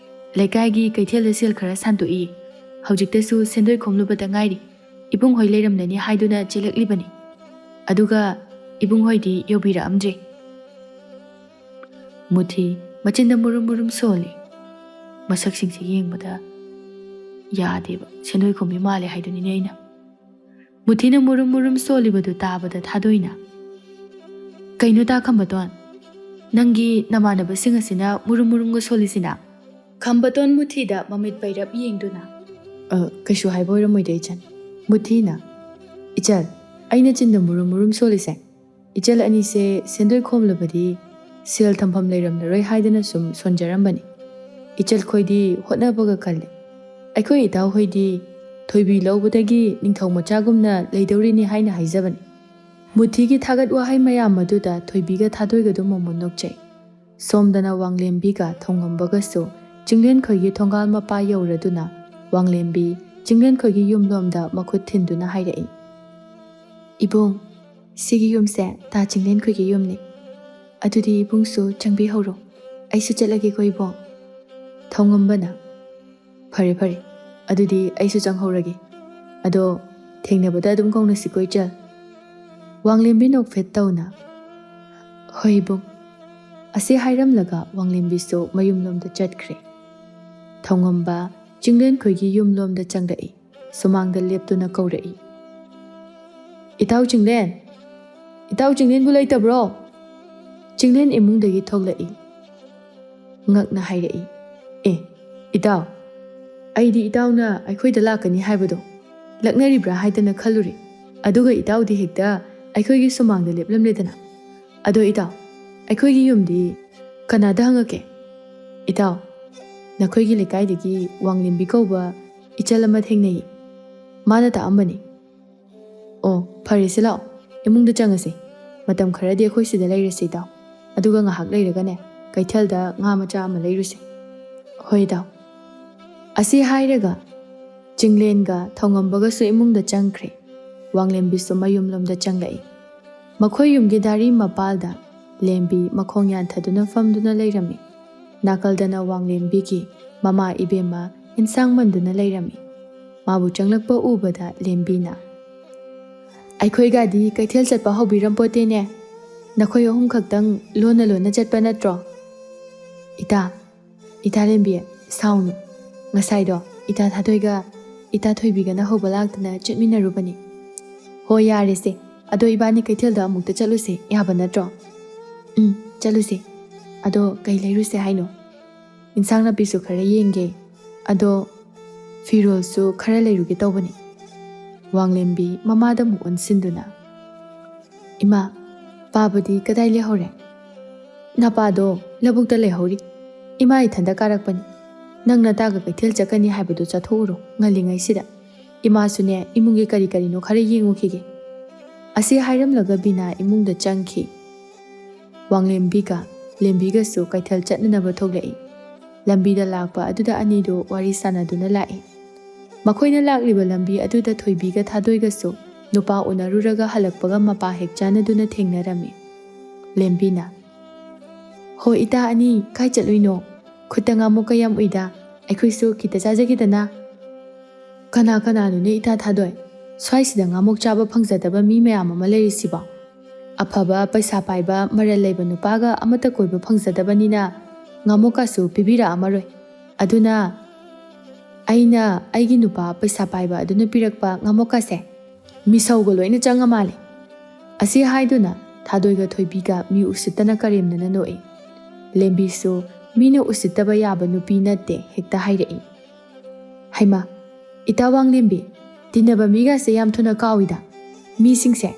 ꯂꯩꯀꯥꯏꯒꯤ ꯀꯩꯊꯦꯜꯗ ꯁꯦꯜ ꯈꯔ ꯁꯥꯟꯗꯣꯛꯏ꯫ ꯍꯧꯖꯤꯛꯇꯁꯨ ꯁꯦꯟꯗꯣꯏ ꯈꯣꯝꯂꯨꯕꯗ ꯉꯥꯏꯔꯤ꯫ ꯏꯕꯨꯡ ꯍꯣꯏ ꯂꯩꯔꯝꯂꯅꯤ ꯍꯥꯏꯗꯨꯅ ꯆꯦꯜꯂꯛꯂꯤꯕꯅꯤ꯫ ꯑꯗꯨꯒ ꯏꯕꯨꯡ ꯍꯣꯏꯗꯤ ꯌꯧꯕꯤꯔꯛꯑꯝꯗ꯭ꯔꯦ"꯫ ꯃꯨꯊꯤ ꯃꯆꯤꯟꯗ ꯃꯨꯔꯨꯝ ꯃꯨꯔꯨꯝ ꯁꯣꯜꯂꯤ꯫ ꯃꯁꯛꯁꯤꯡꯁꯤ ꯌꯦꯡꯕꯗ ꯌꯥꯗꯦꯕ, ꯁꯦꯟꯗꯣꯏ ꯈꯣꯝꯕꯤ ꯃꯥꯜꯂꯦ ꯍꯥꯏꯗꯨꯅꯤꯅꯦ ꯑꯩꯅ꯫ ꯃꯨꯊꯤꯅ ꯃꯨꯔꯨꯝ ꯃꯨꯔꯨꯝ ꯁꯣꯜꯂꯤꯕꯗꯨ ꯇꯥꯕꯗ ꯊꯥꯗꯣꯏꯅ, "ꯀꯩꯅꯣ ꯇꯥ ꯈꯝꯕꯇꯣꯟ, ꯅꯪꯒꯤ ꯅꯃꯥꯟꯅꯕꯁꯤꯡ ꯑꯁꯤꯅ ꯃꯨꯔꯨꯝ ꯃꯨꯔꯨꯝꯒ ꯁꯣꯜꯂꯤꯁꯤꯅ?" ꯈꯝꯕꯇꯣꯟ ꯃꯨꯊꯤꯗ ꯃꯃꯤꯠ ꯄꯩꯔꯞ ꯌꯦꯡꯗꯨꯅ, "ꯑ, ꯀꯩꯁꯨ ꯍꯥꯏꯕ ꯑꯣꯏꯔꯝꯃꯣꯏꯗ ꯏꯆꯟ"꯫ ꯃꯨꯊꯤꯅ, "ꯏꯆꯜ, ꯑꯩꯅ ꯆꯤꯟꯗ ꯃꯨꯔꯨꯝ ꯃꯨꯔꯨꯝ ꯁꯣꯜꯂꯤꯁꯦ ꯏꯆꯜ ꯑꯅꯤꯁꯦ ꯁꯦꯟꯗꯣꯏ ꯈꯣꯝꯂꯕꯗꯤ ꯁꯦꯜ ꯊꯝꯐꯝ ꯂꯩꯔꯝꯂꯔꯣꯏ ꯍꯥꯏꯗꯅ ꯁꯨꯝ ꯁꯣꯟꯖꯔꯝꯕꯅꯤ꯫ ꯏꯆꯜ ꯈꯣꯏꯗꯤ ꯍꯣꯠꯅꯕꯒ ꯀꯜꯂꯤ꯫ ꯑꯩꯈꯣꯏ ꯏꯇꯥꯎ ꯍꯣꯏꯗꯤ ꯊꯣꯏꯕꯤ ꯂꯧꯕꯗꯒꯤ ꯅꯤꯡꯊꯧ ꯃꯆꯥꯒꯨꯝꯅ ꯂꯩꯗꯧꯔꯤꯅꯤ ꯍꯥꯏꯅ ꯍꯥꯏꯖꯕꯅꯤ"꯫ ꯃꯨꯊꯤꯒꯤ ꯊꯥꯒꯠ ꯋꯥꯍꯩ ꯃꯌꯥꯝ ꯑꯗꯨꯗ ꯊꯣꯏꯕꯤꯒ ꯊꯥꯗꯣꯏꯒꯗꯨ ꯃꯃꯨꯟ ꯅꯣꯛꯆꯩ꯫ ꯁꯣꯝꯗꯅ ꯋꯥꯡꯂꯦꯝꯕꯤꯒ ꯊꯧꯉꯝꯕꯒꯁꯨ ꯆꯤꯡꯂꯦꯟꯈꯣꯏꯒꯤ ꯊꯣꯡꯒꯥꯜ ꯃꯄꯥ ꯌꯧꯔꯗꯨꯅ ꯋꯥꯡꯂꯦꯝꯕꯤ ꯆꯤꯡꯂꯦꯟꯈꯣꯏꯒꯤ ꯌꯨꯝꯂꯣꯝꯗ ꯃꯈꯨꯠ ꯊꯤꯟꯗꯨꯅ ꯍꯥꯏꯔꯛꯏ, "ꯏꯕꯨꯡ, ꯁꯤꯒꯤ ꯌꯨꯝꯁꯦ ꯇꯥ ꯆꯤꯡꯂꯦꯟꯈꯣꯏꯒꯤ ꯌꯨꯝꯅꯤ꯫ ꯑꯗꯨꯗꯤ ꯏꯕꯨꯡꯁꯨ ꯆꯪꯕꯤꯍꯧꯔꯣ꯫ ꯑꯩꯁꯨ ꯆꯠꯂꯒꯦꯀꯣ ꯏꯕꯨꯡ"꯫ ꯊꯧꯉꯝꯕꯅ, "ꯐꯔꯦ ꯐꯔꯦ, ꯑꯗꯨꯗꯤ ꯑꯩꯁꯨ ꯆꯪꯍꯧꯔꯒꯦ꯫ ꯑꯗꯣ ꯊꯦꯡꯅꯕꯗ ꯑꯗꯨꯝ ꯀꯧꯅꯁꯤꯀꯣ ꯏꯆꯜ"꯫ ꯋꯥꯡꯂꯦꯝꯕꯤ ꯅꯣꯛꯐꯦꯠ ꯇꯧꯅ, "ꯍꯣꯏ ꯏꯕꯨꯡ"꯫ ꯑꯁꯤ ꯍꯥꯏꯔꯝꯂꯒ ꯋꯥꯡꯂꯦꯝꯕꯤꯁꯨ ꯃꯌꯨꯝꯂꯣꯝꯗ ꯆꯠꯈ꯭ꯔꯦ꯫ ꯊꯧꯉꯝꯕ ꯆꯤꯡꯂꯦꯟꯈꯣꯏꯒꯤ ꯌꯨꯝꯂꯣꯝꯗ ꯆꯪꯂꯛꯏ꯫ ꯁꯨꯃꯥꯡꯗ ꯂꯦꯞꯇꯨꯅ ꯀꯧꯔꯛꯏ, "ꯏꯇꯥꯎ ꯆꯤꯡꯂꯦꯟ! ꯏꯇꯥꯎ ꯆꯤꯡꯂꯦꯟꯕꯨ ꯂꯩꯇꯕ꯭ꯔꯣ?" ꯆꯤꯡꯂꯦꯟ ꯏꯃꯨꯡꯗꯒꯤ ꯊꯣꯛꯂꯛꯏ꯫ ꯉꯛꯅ ꯍꯥꯏꯔꯛꯏ, "ꯑꯦ, ꯏꯇꯥꯎ, ꯑꯩꯗꯤ ꯏꯇꯥꯎꯅ ꯑꯩꯈꯣꯏꯗ ꯂꯥꯛꯀꯅꯤ ꯍꯥꯏꯕꯗꯣ ꯂꯛꯅꯔꯤꯕ꯭ꯔꯥ ꯍꯥꯏꯗꯅ ꯈꯜꯂꯨꯔꯦ꯫ ꯑꯗꯨꯒ ꯏꯇꯥꯎꯗꯤ ꯍꯦꯛꯇ ꯑꯩꯈꯣꯏꯒꯤ ꯁꯨꯃꯥꯡꯗ ꯂꯦꯞꯂꯝꯂꯦꯗꯅ꯫ ꯑꯗꯣ ꯏꯇꯥꯎ, ꯑꯩꯈꯣꯏꯒꯤ ꯌꯨꯝꯗꯤ ꯀꯅꯥꯗ ꯍꯪꯉꯛꯀꯦ? ꯏꯇꯥꯎ, ꯅꯈꯣꯏꯒꯤ ꯂꯩꯀꯥꯏꯗꯒꯤ ꯋꯥꯡꯂꯦꯝꯕꯤ ꯀꯧꯕ ꯏꯆꯜ ꯑꯃ ꯊꯦꯡꯅꯩ꯫ ꯃꯥꯅ ꯇꯥꯛꯑꯝꯕꯅꯤ꯫" "ꯑꯣ, ꯐꯔꯦꯁꯦ, ꯂꯥꯛꯑꯣ, ꯏꯃꯨꯡꯗ ꯆꯪꯉꯁꯤ꯫ ꯃꯇꯝ ꯈꯔꯗꯤ ꯑꯩꯈꯣꯏ ꯁꯤꯗ ꯂꯩꯔꯁꯤ, ꯏꯇꯥꯎ꯫ ꯑꯗꯨꯒ ꯉꯥꯏꯍꯥꯛ ꯂꯩꯔꯒꯅꯦ, ꯀꯩꯊꯦꯜꯗ ꯉꯥ ꯃꯆꯥ ꯑꯃ ꯂꯩꯔꯨꯁꯤ꯫" "ꯍꯣꯏ, ꯏꯇꯥꯎ꯫" ꯑꯁꯤ ꯍꯥꯏꯔꯒ ꯆꯤꯡꯂꯦꯟꯒ ꯊꯧꯉꯝꯕꯒꯁꯨ ꯏꯃꯨꯡꯗ ꯆꯪꯈ꯭ꯔꯦ꯫ ꯋꯥꯡꯂꯦꯝꯕꯤꯁꯨ ꯃꯌꯨꯝꯂꯣꯝꯗ ꯆꯪꯂꯛꯏ꯫ ꯃꯈꯣꯏ ꯌꯨꯝꯒꯤ ꯗꯥꯔꯤ ꯃꯄꯥꯜꯗ ꯂꯦꯝꯕꯤ ꯃꯈꯣꯡ ꯌꯥꯟꯊꯗꯨꯅ ꯐꯝꯗꯨꯅ ꯂꯩꯔꯝꯃꯤ꯫ ꯅꯥꯀꯜꯗꯅ ꯋꯥꯡꯂꯦꯝꯕꯤꯒꯤ ꯃꯃꯥ ꯏꯕꯦꯝꯃ ꯏꯟꯁꯥꯡ ꯃꯟꯗꯨꯅ ꯂꯩꯔꯝꯃꯤ꯫ ꯃꯥꯕꯨ ꯆꯪꯂꯛꯄ ꯎꯕꯗ ꯂꯦꯝꯕꯤꯅ, "ꯑꯩꯈꯣꯏꯒꯗꯤ ꯀꯩꯊꯦꯜ ꯆꯠꯄ ꯍꯧꯕꯤꯔꯝꯄꯣꯠꯇꯦꯅꯦ꯫ ꯅꯈꯣꯏ ꯑꯍꯨꯝ ꯈꯛꯇꯪ ꯂꯣꯟꯅ ꯂꯣꯟꯅ ꯆꯠꯄ ꯅꯠꯇ꯭ꯔꯣ?" "ꯏꯇꯥ, ꯏꯇꯥ ꯂꯦꯝꯕꯤ, ꯁꯥꯎꯅꯨ꯫ ꯉꯁꯥꯏꯗꯣ ꯏꯇꯥ ꯊꯥꯗꯣꯏꯒ ꯏꯇꯥ ꯊꯣꯏꯕꯤꯒꯅ ꯍꯧꯕ ꯂꯥꯛꯇꯅ ꯆꯠꯃꯤꯟꯅꯔꯨꯕꯅꯤ꯫" "ꯍꯣꯏ, ꯌꯥꯔꯦꯁꯦ꯫ ꯑꯗꯣ ꯏꯕꯥꯅꯤ ꯀꯩꯊꯦꯜꯗ ꯑꯃꯨꯛꯇ ꯆꯠꯂꯨꯁꯦ, ꯌꯥꯕ ꯅꯠꯇ꯭ꯔꯣ?" "ꯎꯝ, ꯆꯠꯂꯨꯁꯦ꯫ ꯑꯗꯣ ꯀꯩ ꯂꯩꯔꯨꯁꯦ ꯍꯥꯏꯅꯣ?" "ꯏꯟꯁꯥꯡ ꯅꯥꯄꯤꯁꯨ ꯈꯔ ꯌꯦꯡꯒꯦ꯫ ꯑꯗꯣ ꯐꯤꯔꯣꯜꯁꯨ ꯈꯔ ꯂꯩꯔꯨꯒꯦ ꯇꯧꯕꯅꯤ꯫" ꯋꯥꯡꯂꯦꯝꯕꯤ ꯃꯃꯥꯗ ꯑꯃꯨꯛ ꯑꯣꯟꯁꯤꯟꯗꯨꯅ, "ꯏꯃꯥ, ꯄꯥꯕꯗꯤ ꯀꯗꯥꯏ ꯂꯩꯍꯧꯔꯦ?" "ꯅꯄꯥꯗꯣ ꯂꯧꯕꯨꯛꯇ ꯂꯩꯍꯧꯔꯤ꯫ ꯏꯃꯥ ꯏꯊꯟꯗ ꯀꯥꯔꯛꯄꯅꯤ꯫ ꯅꯪ ꯅꯇꯥꯒ ꯀꯩꯊꯦꯜ ꯆꯠꯀꯅꯤ ꯍꯥꯏꯕꯗꯨ ꯆꯠꯊꯣꯛꯎꯔꯣ ꯉꯜꯂꯤꯉꯩꯁꯤꯗ꯫ ꯏꯃꯥꯁꯨꯅꯦ, ꯏꯃꯨꯡꯒꯤ ꯀꯔꯤ ꯀꯔꯤꯅꯣ ꯈꯔ ꯌꯦꯡꯉꯨꯈꯤꯒꯦ꯫" ꯑꯁꯤ ꯍꯥꯏꯔꯝꯂꯒ ꯕꯤꯅꯥ ꯏꯃꯨꯡꯗ ꯆꯪꯈꯤ꯫ ꯋꯥꯡꯂꯦꯝꯕꯤꯒ ꯂꯦꯝꯕꯤꯒꯁꯨ ꯀꯩꯊꯦꯜ ꯆꯠꯅꯅꯕ ꯊꯣꯛꯂꯛꯏ꯫ ꯂꯝꯕꯤꯗ ꯂꯥꯛꯄ ꯑꯗꯨꯗ ꯑꯅꯤꯗꯨ ꯋꯥꯔꯤ ꯁꯥꯟꯅꯗꯨꯅ ꯂꯥꯛꯏ꯫ ꯃꯈꯣꯏꯅ ꯂꯥꯛꯂꯤꯕ ꯂꯝꯕꯤ ꯑꯗꯨꯗ ꯊꯣꯏꯕꯤꯒ ꯊꯥꯗꯣꯏꯒꯁꯨ ꯅꯨꯄꯥ ꯎꯅꯔꯨꯔꯒ ꯍꯜꯂꯛꯄꯒ ꯃꯄꯥ ꯍꯦꯛ ꯆꯥꯟꯅꯗꯨꯅ ꯊꯦꯡꯅꯔꯝꯃꯤ꯫ ꯂꯦꯝꯕꯤꯅ, "ꯍꯣ ꯏꯇꯥ ꯑꯅꯤ, ꯀꯥꯏ ꯆꯠꯂꯨꯏꯅꯣ? ꯈꯨꯠꯇ ꯉꯥꯃꯨꯛꯀ ꯌꯥꯝ ꯎꯏꯗ, ꯑꯩꯈꯣꯏꯁꯨ ꯈꯤꯇ ꯆꯥꯖꯒꯦꯗꯅ?" "ꯀꯅꯥ ꯀꯅꯥꯅꯣꯅꯦ ꯏꯇꯥ ꯊꯥꯗꯣꯏ? ꯁ꯭ꯋꯥꯏꯁꯤꯗ ꯉꯥꯃꯨꯛ ꯆꯥꯕ ꯐꯪꯖꯗꯕ ꯃꯤ ꯃꯌꯥꯝ ꯑꯃ ꯂꯩꯔꯤꯁꯤꯕꯣ? ꯑꯐꯕ ꯄꯩꯁꯥ ꯄꯥꯏꯕ ꯃꯔꯜ ꯂꯩꯕ ꯅꯨꯄꯥꯒ ꯑꯃꯠꯇ ꯀꯣꯏꯕ ꯐꯪꯖꯗꯕꯅꯤꯅ ꯉꯥꯃꯨꯛꯀꯥꯁꯨ ꯄꯤꯕꯤꯔꯛꯑꯝꯃꯔꯣꯏ꯫ ꯑꯗꯨꯅ ꯑꯩꯅ ꯑꯩꯒꯤ ꯅꯨꯄꯥ ꯄꯩꯁꯥ ꯄꯥꯏꯕ ꯑꯗꯨꯅ ꯄꯤꯔꯛꯄ ꯉꯥꯃꯨꯛꯀꯥꯁꯦ ꯃꯤꯁꯧꯒ ꯂꯣꯏꯅ ꯆꯪꯉ ꯃꯥꯜꯂꯦ꯫" ꯑꯁꯤ ꯍꯥꯏꯗꯨꯅ ꯊꯥꯗꯣꯏꯒ ꯊꯣꯏꯕꯤꯒ ꯃꯤ ꯎꯁꯤꯠꯇꯅ ꯀꯔꯦꯝꯅꯅ ꯅꯣꯛꯏ꯫ ꯂꯦꯝꯕꯤꯁꯨ ꯃꯤꯅ ꯎꯁꯤꯠꯇꯕ ꯌꯥꯕ ꯅꯨꯄꯤ ꯅꯠꯇꯦ ꯍꯦꯛꯇ ꯍꯥꯏꯔꯛꯏ꯫ "ꯍꯩꯃꯥ, ꯏꯇꯥ ꯋꯥꯡꯂꯦꯝꯕꯤ, ꯇꯤꯟꯅꯕ ꯃꯤꯒꯁꯦ ꯌꯥꯝ ꯊꯨꯅ ꯀꯥꯎꯏꯗ꯫ ꯃꯤꯁꯤꯡꯁꯦ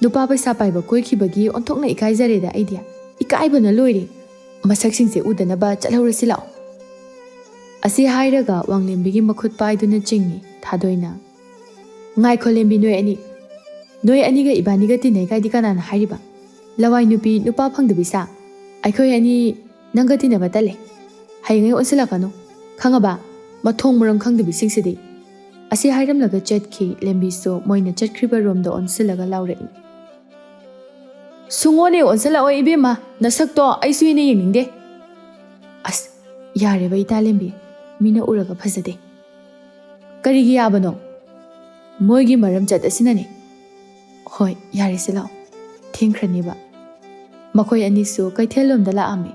ꯅꯨꯄꯥ ꯄꯩꯁꯥ ꯄꯥꯏꯕ ꯀꯣꯏꯈꯤꯕꯒꯤ ꯑꯣꯟꯊꯣꯛꯅ ꯏꯀꯥꯏꯖꯔꯦꯗ ꯑꯩꯗꯤ꯫ ꯏꯀꯥꯏꯕꯅ ꯂꯣꯏꯔꯦ꯫ ꯃꯁꯛꯁꯤꯡꯁꯦ ꯎꯗꯅꯕ ꯆꯠꯍꯧꯔꯁꯤ ꯂꯥꯛꯑꯣ"꯫ ꯑꯁꯤ ꯍꯥꯏꯔꯒ ꯋꯥꯡꯂꯦꯝꯕꯤꯒꯤ ꯃꯈꯨꯠ ꯄꯥꯏꯗꯨꯅ ꯆꯤꯡꯏ ꯊꯥꯗꯣꯏꯅ꯫ "ꯉꯥꯏꯈꯣ ꯂꯦꯝꯕꯤ, ꯅꯣꯏ ꯑꯅꯤ꯫ ꯅꯣꯏ ꯑꯅꯤꯒ ꯏꯕꯥꯅꯤꯒ ꯇꯤꯟꯅꯩ ꯀꯥꯏꯗꯤ ꯀꯅꯥꯅ ꯍꯥꯏꯔꯤꯕ? ꯂꯋꯥꯏ ꯅꯨꯄꯤ, ꯅꯨꯄꯥ ꯐꯪꯗꯕꯤ ꯁꯥ꯫ ꯑꯩꯈꯣꯏ ꯑꯅꯤ ꯅꯪꯒ ꯇꯤꯟꯅꯕ ꯇꯜꯂꯦ꯫ ꯍꯌꯦꯡꯉꯩ ꯑꯣꯟꯁꯤꯜꯂꯛꯀꯅꯨ꯫ ꯈꯪꯉꯕ? ꯃꯊꯣꯡ ꯃꯔꯝ ꯈꯪꯗꯕꯤꯁꯤꯡꯁꯤꯗꯤ"꯫ ꯑꯁꯤ ꯍꯥꯏꯔꯝꯂꯒ ꯆꯠꯈꯤ ꯂꯦꯝꯕꯤꯁꯨ ꯃꯣꯏꯅ ꯆꯠꯈ꯭ꯔꯤꯕ ꯔꯣꯝꯗ ꯑꯣꯟꯁꯤꯜꯂꯒ ꯂꯥꯎꯔꯛꯏ꯫ "ꯁꯨꯡꯑꯣꯟ ꯍꯦꯛ ꯑꯣꯟꯁꯤꯜꯂꯛꯑꯣꯏ ꯏꯕꯦꯝꯃ, ꯅꯁꯛꯇꯣ ꯑꯩꯁꯨ ꯍꯦꯟꯅ ꯌꯦꯡꯅꯤꯡꯗꯦ"꯫ "ꯑꯁ, ꯌꯥꯔꯦꯕ ꯏꯇꯥ ꯂꯦꯝꯕꯤ, ꯃꯤꯅ ꯎꯔꯒ ꯐꯖꯗꯦ"꯫ "ꯀꯔꯤꯒꯤ ꯌꯥꯕꯅꯣ?" "ꯃꯣꯏꯒꯤ ꯃꯔꯝ ꯆꯠ ꯑꯁꯤꯅꯅꯦ"꯫ "ꯍꯣꯏ, ꯌꯥꯔꯦꯁꯦ ꯂꯥꯛꯑꯣ, ꯊꯦꯡꯈ꯭ꯔꯅꯦꯕ"꯫ ꯃꯈꯣꯏ ꯑꯅꯤꯁꯨ ꯀꯩꯊꯦꯜꯂꯣꯝꯗ ꯂꯥꯛꯑꯝꯃꯤ꯫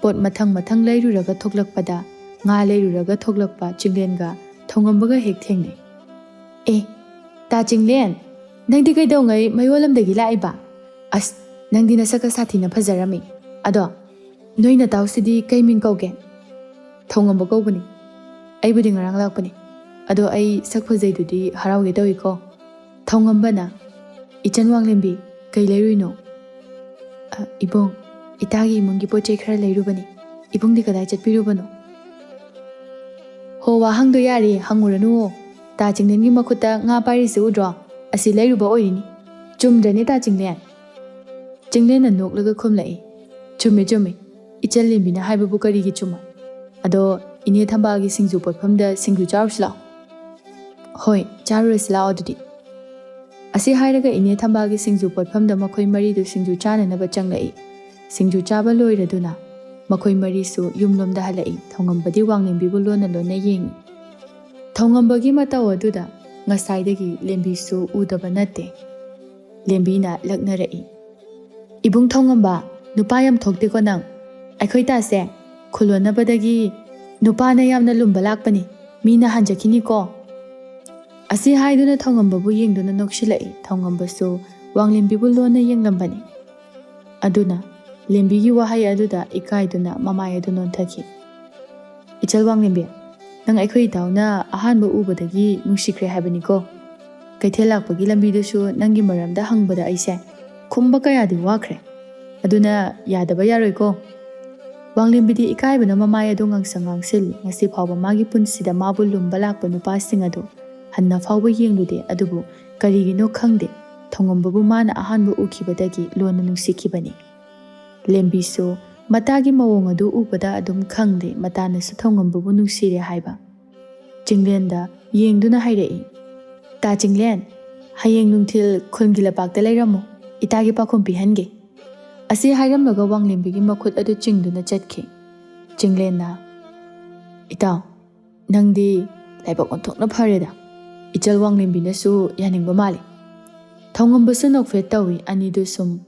ꯄꯣꯠ ꯃꯊꯪ ꯃꯊꯪ ꯂꯩꯔꯨꯔꯒ ꯊꯣꯛꯂꯛꯄꯗ ꯉꯥ ꯂꯩꯔꯨꯔꯒ ꯊꯣꯛꯂꯛꯄ ꯆꯤꯡꯂꯦꯟꯒ ꯊꯧꯉꯝꯕꯒ ꯍꯦꯛ ꯊꯦꯡꯅꯩ꯫ "ꯑꯦ, ꯇꯥ ꯆꯤꯡꯂꯦꯟ, ꯅꯪꯗꯤ ꯀꯩꯗꯧꯉꯩ ꯃꯌꯣꯜꯂꯝꯗꯒꯤ ꯂꯥꯛꯏꯕ? ꯑꯁ, ꯅꯪꯗꯤ ꯅꯁꯛꯀ ꯁꯥꯊꯤꯅ ꯐꯖꯔꯝꯃꯤ꯫ ꯑꯗꯣ, ꯅꯣꯏ ꯅꯇꯥꯎꯁꯤꯗꯤ ꯀꯩ ꯃꯤꯡ ꯀꯧꯒꯦ?" "ꯊꯧꯉꯝꯕ ꯀꯧꯕꯅꯤ꯫ ꯑꯩꯕꯨꯗꯤ ꯉꯔꯥꯡ ꯂꯥꯛꯄꯅꯤ꯫ ꯑꯗꯣ ꯑꯩ ꯁꯛ ꯐꯖꯩꯗꯨꯗꯤ ꯍꯔꯥꯎꯒꯦ ꯇꯧꯏꯀꯣ"꯫ ꯊꯧꯉꯝꯕꯅ, "ꯏꯆꯟ ꯋꯥꯡꯂꯦꯝꯕꯤ, ꯀꯩ ꯂꯩꯔꯨꯏꯅꯣ?" "ꯑ, ꯏꯕꯨꯡ, ꯏꯇꯥꯒꯤ ꯏꯃꯨꯡꯒꯤ ꯄꯣꯠ ꯆꯩ ꯈꯔ ꯂꯩꯔꯨꯕꯅꯤ꯫ ꯏꯕꯨꯡꯗꯤ ꯀꯗꯥꯏ ꯆꯠꯄꯤꯔꯨꯕꯅꯣ?" "ꯍꯣ, ꯋꯥꯍꯪꯗꯣ ꯌꯥꯔꯦ, ꯍꯪꯉꯨꯔꯅꯨ꯫ ꯇꯥ ꯆꯤꯡꯂꯦꯟꯒꯤ ꯃꯈꯨꯠꯇ ꯉꯥ ꯄꯥꯏꯔꯤꯁꯦ ꯎꯗ꯭ꯔꯣ? ꯑꯁꯤ ꯂꯩꯔꯨꯕ ꯑꯣꯏꯔꯤꯅꯤ꯫ ꯆꯨꯝꯗ꯭ꯔꯅꯦ, ꯇꯥ ꯆꯤꯡꯂꯦꯟ?" ꯆꯤꯡꯂꯦꯟꯅ ꯅꯣꯛꯂꯒ ꯈꯨꯝꯂꯛꯏ꯫ "ꯆꯨꯝꯃꯤ, ꯆꯨꯝꯃꯤ꯫ ꯏꯆꯟ ꯂꯦꯝꯕꯤꯅ ꯍꯥꯏꯕꯕꯨ ꯀꯔꯤꯒꯤ ꯆꯨꯝꯃꯣꯏ? ꯑꯗꯣ, ꯏꯅꯦ ꯊꯝꯕꯥꯜꯒꯤ ꯁꯤꯡꯖꯨ ꯄꯣꯠꯐꯝꯗ ꯁꯤꯡꯖꯨ ꯆꯥꯔꯨꯁꯤ ꯂꯥꯛꯑꯣ"꯫ "ꯍꯣꯏ, ꯆꯥꯔꯨꯔꯁꯤ ꯂꯥꯛꯑꯣ ꯑꯗꯨꯗꯤ"꯫ ꯑꯁꯤ ꯍꯥꯏꯔꯒ ꯏꯅꯦ ꯊꯝꯕꯥꯜꯒꯤ ꯁꯤꯡꯖꯨ ꯄꯣꯠꯐꯝꯗ ꯃꯈꯣꯏ ꯃꯔꯤꯗꯨ ꯁꯤꯡꯖꯨ ꯆꯥꯅꯅꯕ ꯆꯪꯂꯛꯏ꯫ ꯁꯤꯡꯖꯨ ꯆꯥꯕ ꯂꯣꯏꯔꯗꯨꯅ ꯃꯈꯣꯏ ꯃꯔꯤꯁꯨ ꯌꯨꯝꯂꯣꯝꯗ ꯍꯜꯂꯛꯏ꯫ ꯊꯧꯉꯝꯕꯗꯤ ꯋꯥꯡꯂꯦꯝꯕꯤꯕꯨ ꯂꯣꯟꯅ ꯂꯣꯟꯅ ꯌꯦꯡꯏ꯫ ꯊꯧꯉꯝꯕꯒꯤ ꯃꯇꯧ ꯑꯗꯨꯗ ꯉꯁꯥꯏꯗꯒꯤ ꯂꯦꯝꯕꯤꯁꯨ ꯎꯗꯕ ꯅꯠꯇꯦ꯫ ꯂꯦꯝꯕꯤꯅ ꯂꯛꯅꯔꯛꯏ꯫ "ꯏꯕꯨꯡ ꯊꯧꯉꯝꯕ, ꯅꯨꯄꯥ ꯌꯥꯝ ꯊꯣꯛꯇꯦꯀꯣ ꯅꯪ꯫ ꯑꯩꯈꯣꯏ ꯇꯥꯁꯦ ꯈꯨꯂꯣꯟꯅꯕꯗꯒꯤ ꯅꯨꯄꯥꯅ ꯌꯥꯝꯅ ꯂꯨꯝꯕ ꯂꯥꯛꯄꯅꯤ, ꯃꯤꯅ ꯍꯟꯖꯈꯤꯅꯤꯀꯣ"꯫ ꯑꯁꯤ ꯍꯥꯏꯗꯨꯅ ꯊꯧꯉꯝꯕꯕꯨ ꯌꯦꯡꯗꯨꯅ ꯅꯣꯛꯁꯤꯜꯂꯛꯏ꯫ ꯊꯧꯉꯝꯕꯁꯨ ꯋꯥꯡꯂꯦꯝꯕꯤꯕꯨ ꯂꯣꯟꯅ ꯌꯦꯡꯂꯝꯕꯅꯤ꯫ ꯑꯗꯨꯅ ꯂꯦꯝꯕꯤꯒꯤ ꯋꯥꯍꯩ ꯑꯗꯨꯗ ꯏꯀꯥꯏꯗꯨꯅ ꯃꯃꯥꯏ ꯑꯗꯨ ꯅꯣꯟꯊꯈꯤ꯫ "ꯏꯆꯜ ꯋꯥꯡꯂꯦꯝꯕꯤ, ꯅꯪ ꯑꯩꯈꯣꯏ ꯏꯇꯥꯎꯅ ꯑꯍꯥꯟꯕ ꯎꯕꯗꯒꯤ ꯅꯨꯡꯁꯤꯈ꯭ꯔꯦ ꯍꯥꯏꯕꯅꯤꯀꯣ꯫ ꯀꯩꯊꯦꯜ ꯂꯥꯛꯄꯒꯤ ꯂꯝꯕꯤꯗꯁꯨ ꯅꯪꯒꯤ ꯃꯔꯝꯗ ꯍꯪꯕꯗ ꯑꯩꯁꯦ ꯈꯨꯝꯕ ꯀꯌꯥꯗꯤ ꯋꯥꯈ꯭ꯔꯦ꯫ ꯑꯗꯨꯅ ꯌꯥꯗꯕ ꯌꯥꯔꯣꯏꯀꯣ꯫" ꯋꯥꯡꯂꯦꯝꯕꯤꯗꯤ ꯏꯀꯥꯏꯕꯅ ꯃꯃꯥꯏ ꯑꯗꯨ ꯉꯥꯡꯁꯪ ꯉꯥꯡꯁꯤꯜꯂꯤ꯫ ꯉꯁꯤ ꯐꯥꯎꯕ ꯃꯥꯒꯤ ꯄꯨꯟꯁꯤꯗ ꯃꯥꯕꯨ ꯂꯨꯝꯕ ꯂꯥꯛꯄ ꯅꯨꯄꯥꯁꯤꯡ ꯑꯗꯨ ꯍꯟꯅ ꯐꯥꯎꯕ ꯌꯦꯡꯂꯨꯗꯦ꯫ ꯑꯗꯨꯕꯨ ꯀꯔꯤꯒꯤꯅꯣ ꯈꯪꯗꯦ, ꯊꯧꯉꯝꯕꯕꯨ ꯃꯥꯅ ꯑꯍꯥꯟꯕ ꯎꯈꯤꯕꯗꯒꯤ ꯂꯣꯟꯅ ꯅꯨꯡꯁꯤꯈꯤꯕꯅꯤ꯫ ꯂꯦꯝꯕꯤꯁꯨ ꯃꯇꯥꯒꯤ ꯃꯑꯣꯡ ꯑꯗꯨ ꯎꯕꯗ ꯑꯗꯨꯝ ꯈꯪꯂꯦ, ꯃꯇꯥꯅꯁꯨ ꯊꯧꯉꯝꯕꯕꯨ ꯅꯨꯡꯁꯤꯔꯦ ꯍꯥꯏꯕ꯫ ꯆꯤꯡꯂꯦꯟꯗ ꯌꯦꯡꯗꯨꯅ ꯍꯥꯏꯔꯛꯏ, "ꯇꯥ ꯆꯤꯡꯂꯦꯟ, ꯍꯌꯦꯡ ꯅꯨꯡꯊꯤꯜ ꯈꯨꯜꯒꯤ ꯂꯝꯄꯥꯛꯇ ꯂꯩꯔꯝꯃꯨ, ꯏꯇꯥꯒꯤ ꯄꯥꯈꯨꯝ ꯄꯤꯍꯟꯒꯦ꯫" ꯑꯁꯤ ꯍꯥꯏꯔꯝꯂꯒ ꯋꯥꯡꯂꯦꯝꯕꯤꯒꯤ ꯃꯈꯨꯠ ꯑꯗꯨ ꯆꯤꯡꯗꯨꯅ ꯆꯠꯈꯤ꯫ ꯆꯤꯡꯂꯦꯟꯅ, "ꯏꯇꯥꯎ, ꯅꯪꯗꯤ ꯂꯥꯏꯕꯛ ꯑꯣꯟꯊꯣꯛꯅ ꯐꯔꯦꯗ꯫ ꯏꯆꯜ ꯋꯥꯡꯂꯦꯝꯕꯤꯅꯁꯨ ꯌꯥꯅꯤꯡꯕ ꯃꯥꯜꯂꯤ꯫" ꯊꯧꯉꯝꯕꯁꯨ ꯅꯣꯛꯐꯦꯠ ꯇꯧꯏ꯫ ꯑꯅꯤꯗꯨ ꯁꯨꯝ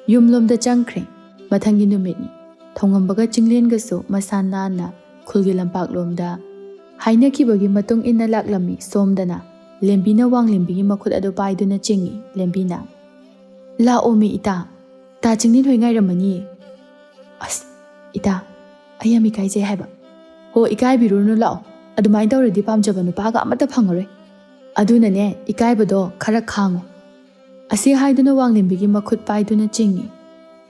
ꯌꯨꯝꯂꯣꯝꯗ ꯆꯪꯈ꯭ꯔꯦ꯫ ꯃꯊꯪꯒꯤ ꯅꯨꯃꯤꯠꯅꯤ꯫ ꯊꯧꯉꯝꯕꯒ ꯆꯤꯡꯂꯦꯟꯒꯁꯨ ꯃꯁꯥ ꯅꯥꯟꯅ ꯈꯨꯜꯒꯤ ꯂꯝꯄꯥꯛꯂꯣꯝꯗ ꯍꯥꯏꯅꯈꯤꯕꯒꯤ ꯃꯇꯨꯡ ꯏꯟꯅ ꯂꯥꯛꯂꯝꯃꯤ꯫ ꯁꯣꯝꯗꯅ ꯂꯦꯝꯕꯤꯅ ꯋꯥꯡꯂꯦꯝꯕꯤꯒꯤ ꯃꯈꯨꯠ ꯑꯗꯨ ꯄꯥꯏꯗꯨꯅ ꯆꯤꯡꯏ꯫ ꯂꯦꯝꯕꯤꯅ, "ꯂꯥꯛꯑꯣꯃꯤ ꯏꯇꯥ, ꯇꯥ ꯆꯤꯡꯂꯦꯟ ꯍꯣꯏ ꯉꯥꯏꯔꯝꯃꯅꯤꯌꯦ꯫" "ꯑꯁ, ꯏꯇꯥ, ꯑꯩ ꯌꯥꯝ ꯏꯀꯥꯏꯖꯩ ꯍꯥꯏꯕ꯫" "ꯍꯣ, ꯏꯀꯥꯏꯕꯤꯔꯨꯔꯅꯨ, ꯂꯥꯛꯑꯣ꯫ ꯑꯗꯨꯃꯥꯏꯅ ꯇꯧꯔꯗꯤ ꯄꯥꯝꯖꯕ ꯅꯨꯄꯥꯒ ꯑꯃꯠꯇ ꯐꯪꯉꯔꯣꯏ꯫ ꯑꯗꯨꯅꯅꯦ, ꯏꯀꯥꯏꯕꯗꯣ ꯈꯔ ꯈꯥꯡꯉꯣ꯫" ꯑꯁꯤ ꯍꯥꯏꯗꯨꯅ ꯋꯥꯡꯂꯦꯝꯕꯤꯒꯤ ꯃꯈꯨꯠ ꯄꯥꯏꯗꯨꯅ ꯆꯤꯡꯏ꯫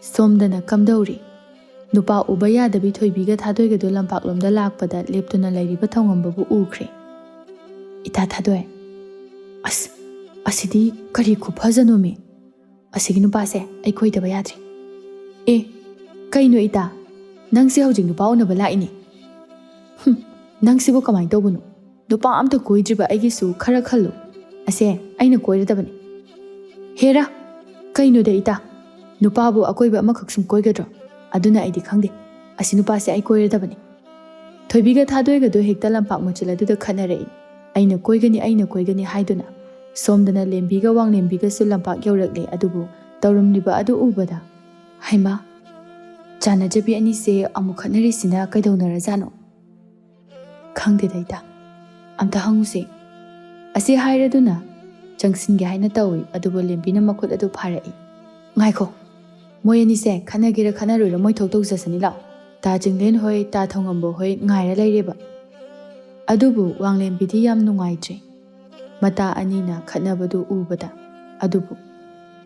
ꯁꯣꯝꯗꯅ ꯀꯝꯗꯧꯔꯤ? ꯅꯨꯄꯥ ꯎꯕ ꯌꯥꯗꯕꯤ ꯊꯣꯏꯕꯤꯒ ꯊꯥꯗꯣꯏꯒꯗꯨ ꯂꯝꯄꯥꯛꯂꯣꯝꯗ ꯂꯥꯛꯄꯗ ꯂꯦꯞꯇꯨꯅ ꯂꯩꯔꯤꯕ ꯊꯧꯉꯝꯕꯕꯨ ꯎꯈ꯭ꯔꯦ꯫ "ꯏꯇꯥ ꯊꯥꯗꯣꯏ, ꯑꯁ, ꯑꯁꯤꯗꯤ ꯀꯔꯤ ꯈꯨꯐꯖꯅꯣꯃꯤ? ꯑꯁꯤꯒꯤ ꯅꯨꯄꯥꯁꯦ ꯑꯩ ꯀꯣꯏꯗꯕ ꯌꯥꯗ꯭ꯔꯦ꯫" "ꯑꯦ, ꯀꯩꯅꯣ ꯏꯇꯥ? ꯅꯪꯁꯦ ꯍꯧꯖꯤꯛ ꯅꯨꯄꯥ ꯎꯅꯕ ꯂꯥꯛꯏꯅꯦ?" "ꯍꯨꯝ, ꯅꯪꯁꯤꯕꯨ ꯀꯃꯥꯏꯅ ꯇꯧꯕꯅꯣ? ꯅꯨꯄꯥ ꯑꯝꯇ ꯀꯣꯏꯗ꯭ꯔꯤꯕ ꯑꯩꯒꯤꯁꯨ ꯈꯔ ꯈꯜꯂꯨ꯫ ꯑꯁꯦ ꯑꯩꯅ ꯀꯣꯏꯔꯗꯕꯅꯤ꯫" "ꯍꯦꯔꯥ, ꯀꯩꯅꯣꯗ ꯏꯇꯥ? ꯅꯨꯄꯥꯕꯨ ꯑꯀꯣꯏꯕ ꯑꯃꯈꯛ ꯁꯨꯝ ꯀꯣꯏꯒꯗ꯭ꯔꯣ? ꯑꯗꯨꯅ ꯑꯩꯗꯤ ꯈꯪꯗꯦ꯫ ꯑꯁꯤ ꯅꯨꯄꯥꯁꯦ ꯑꯩ ꯀꯣꯏꯔꯗꯕꯅꯤ꯫" ꯊꯣꯏꯕꯤꯒ ꯊꯥꯗꯣꯏꯒꯗꯨ ꯍꯦꯛꯇ ꯂꯝꯄꯥꯛ ꯃꯆꯤꯜ ꯑꯗꯨꯗ ꯈꯠꯅꯔꯛꯏ꯫ "ꯑꯩꯅ ꯀꯣꯏꯒꯅꯤ, ꯑꯩꯅ ꯀꯣꯏꯒꯅꯤ" ꯍꯥꯏꯗꯨꯅ꯫ ꯁꯣꯝꯗꯅ ꯂꯦꯝꯕꯤꯒ ꯋꯥꯡꯂꯦꯝꯕꯤꯒꯁꯨ ꯂꯝꯄꯥꯛ ꯌꯧꯔꯛꯂꯦ꯫ ꯑꯗꯨꯕꯨ ꯇꯧꯔꯝꯂꯤꯕ ꯑꯗꯨ ꯎꯕꯗ, "ꯍꯩꯃꯥ, ꯆꯥꯟꯅꯖꯕꯤ ꯑꯅꯤꯁꯦ ꯑꯃꯨꯛ ꯈꯠꯅꯔꯤꯁꯤꯅ ꯀꯩꯗꯧꯅꯔꯖꯥꯠꯅꯣ? ꯈꯪꯗꯦꯗ ꯏꯇꯥ, ꯑꯝꯇ ꯍꯪꯉꯨꯁꯦ" ꯑꯁꯤ ꯍꯥꯏꯔꯗꯨꯅ ꯆꯪꯁꯤꯟꯒꯦ ꯍꯥꯏꯅ ꯇꯧꯏ꯫ ꯑꯗꯨꯕꯨ ꯂꯦꯝꯕꯤꯅ ꯃꯈꯨꯠ ꯑꯗꯨ ꯐꯥꯔꯛꯏ꯫ "ꯉꯥꯏꯈꯣ, "ꯃꯣꯏ ꯑꯅꯤꯁꯦ ꯈꯠꯅꯒꯦꯔꯥ ꯈꯠꯅꯔꯣꯏꯔꯥ ꯃꯣꯏ ꯊꯣꯛ ꯇꯧꯖꯁꯅꯤ, ꯂꯥꯛꯑꯣ꯫ ꯇꯥ ꯆꯤꯡꯂꯦꯟ ꯍꯣꯏ, ꯇꯥ ꯊꯧꯉꯝꯕ ꯍꯣꯏ ꯉꯥꯏꯔ ꯂꯩꯔꯦꯕ"꯫ ꯑꯗꯨꯕꯨ ꯋꯥꯡꯂꯦꯝꯕꯤꯗꯤ ꯌꯥꯝ ꯅꯨꯡꯉꯥꯏꯇ꯭ꯔꯦ꯫ ꯃꯇꯥ ꯑꯅꯤꯅ ꯈꯠꯅꯕꯗꯨ ꯎꯕꯗ꯫ ꯑꯗꯨꯕꯨ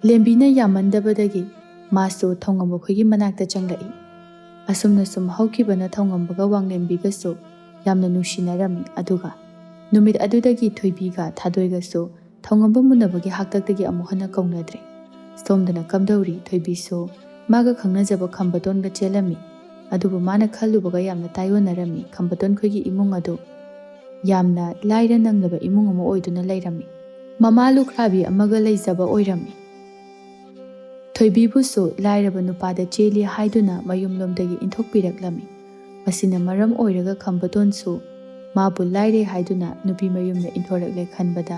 ꯂꯦꯝꯕꯤꯅ ꯌꯥꯝꯃꯟꯗꯕꯗꯒꯤ ꯃꯥꯁꯨ ꯊꯧꯉꯝꯕ ꯈꯣꯏꯒꯤ ꯃꯅꯥꯛꯇ ꯆꯪꯂꯛꯏ꯫ ꯑꯁꯨꯝꯅ ꯁꯨꯝ ꯍꯧꯈꯤꯕꯅ ꯊꯧꯉꯝꯕꯒ ꯋꯥꯡꯂꯦꯝꯕꯤꯒꯁꯨ ꯌꯥꯝꯅ ꯅꯨꯡꯁꯤꯅꯔꯝꯃꯤ꯫ ꯑꯗꯨꯒ ꯅꯨꯃꯤꯠ ꯑꯗꯨꯗꯒꯤ ꯊꯣꯏꯕꯤꯒ ꯊꯥꯗꯣꯏꯒꯁꯨ ꯊꯧꯉꯝꯕ ꯃꯨꯟꯅꯕꯒꯤ ꯍꯥꯛꯇꯛꯇꯒꯤ ꯑꯃꯨꯛ ꯍꯟꯅ ꯀꯧꯅꯗ꯭ꯔꯦ꯫ ꯁꯣꯝꯗꯅ ꯀꯝꯗꯧꯔꯤ ꯊꯣꯏꯕꯤꯁꯨ ꯃꯥꯒ ꯈꯪꯅꯖꯕ ꯈꯝꯕꯇꯣꯟꯒ ꯆꯦꯜꯂꯝꯃꯤ꯫ ꯑꯗꯨꯕꯨ ꯃꯥꯅ ꯈꯜꯂꯨꯕꯒ ꯌꯥꯝꯅ ꯇꯥꯏꯑꯣꯟꯅꯔꯝꯃꯤ꯫ ꯈꯝꯕꯇꯣꯟ ꯈꯣꯏꯒꯤ ꯏꯃꯨꯡ ꯑꯗꯨ ꯌꯥꯝꯅ ꯂꯥꯏꯔ ꯅꯪꯂꯕ ꯏꯃꯨꯡ ꯑꯃ ꯑꯣꯏꯗꯨꯅ ꯂꯩꯔꯝꯃꯤ꯫ ꯃꯃꯥ ꯂꯨꯈ꯭ꯔꯥꯕꯤ ꯑꯃꯒ ꯂꯩꯖꯕ ꯑꯣꯏꯔꯝꯃꯤ꯫ ꯊꯣꯏꯕꯤꯕꯨꯁꯨ ꯂꯥꯏꯔꯕ ꯅꯨꯄꯥꯗ ꯆꯦꯜꯂꯤ ꯍꯥꯏꯗꯨꯅ ꯃꯌꯨꯝꯂꯣꯝꯗꯒꯤ ꯏꯟꯊꯣꯛꯄꯤꯔꯛꯂꯝꯃꯤ꯫ ꯃꯁꯤꯅ ꯃꯔꯝ ꯑꯣꯏꯔꯒ ꯈꯝꯕꯇꯣꯟꯁꯨ ꯃꯥꯕꯨ ꯂꯥꯏꯔꯦ ꯍꯥꯏꯗꯨꯅ ꯅꯨꯄꯤ ꯃꯌꯨꯝꯗ ꯏꯟꯊꯣꯔꯛꯂꯦ ꯈꯟꯕꯗ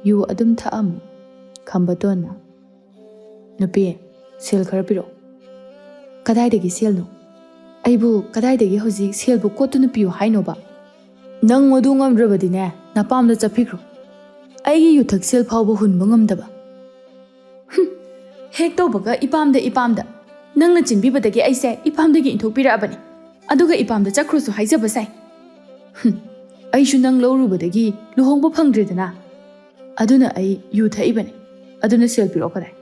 ꯌꯨ ꯑꯗꯨꯝ ꯊꯛꯑꯝꯃꯤ꯫ ꯈꯝꯕꯇꯣꯟꯅ, "ꯅꯨꯄꯤ, ꯁꯦꯜ ꯈꯔ ꯄꯤꯔꯛꯑꯣ"꯫ "ꯀꯗꯥꯏꯗꯒꯤ ꯁꯦꯜꯅꯣ? ꯑꯩꯕꯨ ꯀꯗꯥꯏꯗꯒꯤ ꯍꯧꯖꯤꯛ ꯁꯦꯜꯕꯨ ꯀꯣꯠꯇꯨꯅ ꯄꯤꯌꯨ ꯍꯥꯏꯅꯣꯕ? ꯅꯪ ꯃꯗꯨ ꯉꯝꯗ꯭ꯔꯕꯗꯤꯅꯦ, ꯅꯄꯥꯝꯗ ꯆꯠꯄꯤꯈ꯭ꯔꯣ꯫ ꯑꯩꯒꯤ ꯌꯨꯊꯛ ꯁꯦꯜ ꯐꯥꯎꯕ ꯍꯨꯟꯕ ꯉꯝꯗꯕ"꯫ "ꯍꯨꯝ, ꯍꯦꯛ ꯇꯧꯕꯒ ꯏꯄꯥꯝꯗ, ꯏꯄꯥꯝꯗ꯫ ꯅꯪꯅ ꯆꯤꯟꯕꯤꯕꯗꯒꯤ ꯑꯩꯁꯦ ꯏꯄꯥꯝꯗꯒꯤ ꯏꯟꯊꯣꯛꯄꯤꯔꯛꯑꯕꯅꯤ꯫ ꯑꯗꯨꯒ ꯏꯄꯥꯝꯗ ꯆꯠꯈ꯭ꯔꯣꯁꯨ ꯍꯥꯏꯖꯕ ꯁꯥꯏ꯫ ꯍꯨꯝ, ꯑꯩꯁꯨ ꯅꯪ ꯂꯧꯔꯨꯕꯗꯒꯤ ꯂꯨꯍꯣꯡꯕ ꯐꯪꯗ꯭ꯔꯦꯗꯅ꯫ ꯑꯗꯨꯅ ꯑꯩ ꯌꯨ ꯊꯛꯏꯕꯅꯤ꯫ ꯑꯗꯨꯅ ꯁꯦꯜ ꯄꯤꯔꯛꯑꯣ ꯀꯗꯥꯏ?"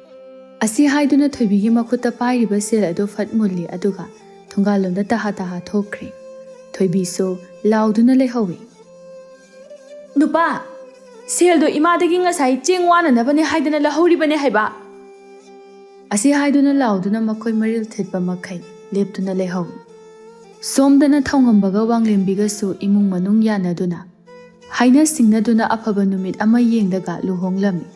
ꯑꯁꯤ ꯍꯥꯏꯗꯨꯅ ꯊꯣꯏꯕꯤꯒꯤ ꯃꯈꯨꯠꯇ ꯄꯥꯏꯔꯤꯕ ꯁꯦꯜ ꯑꯗꯨ ꯐꯠ ꯃꯨꯜꯂꯤ, ꯑꯗꯨꯒ ꯊꯣꯡꯒꯥꯜꯂꯣꯝꯗ ꯇꯍꯥ ꯇꯍꯥ ꯊꯣꯛꯈ꯭ꯔꯦ꯫ ꯊꯣꯏꯕꯤꯁꯨ ꯂꯥꯎꯗꯨꯅ ꯂꯩꯍꯧꯏ꯫ "ꯅꯨꯄꯥ, ꯁꯦꯜꯗꯣ ꯏꯃꯥꯗꯒꯤ ꯉꯁꯥꯏ ꯆꯦꯡ ꯋꯥꯅꯅꯕꯅꯦ ꯍꯥꯏꯗꯅ ꯂꯧꯍꯧꯔꯤꯕꯅꯦ ꯍꯥꯏꯕ"꯫ ꯑꯁꯤ ꯍꯥꯏꯗꯨꯅ ꯂꯥꯎꯗꯨꯅ ꯃꯈꯣꯏ ꯃꯔꯤꯜ ꯊꯤꯠꯄ ꯃꯈꯩ ꯂꯦꯞꯇꯨꯅ ꯂꯩꯍꯧꯏ꯫ ꯁꯣꯝꯗꯅ ꯊꯧꯉꯝꯕꯒ ꯋꯥꯡꯂꯦꯝꯕꯤꯒꯁꯨ ꯏꯃꯨꯡ ꯃꯅꯨꯡ ꯌꯥꯅꯗꯨꯅ, ꯍꯥꯏꯅ ꯁꯤꯡꯅꯗꯨꯅ ꯑꯐꯕ ꯅꯨꯃꯤꯠ ꯑꯃ ꯌꯦꯡꯂꯒ ꯂꯨꯍꯣꯡꯂꯝꯃꯤ꯫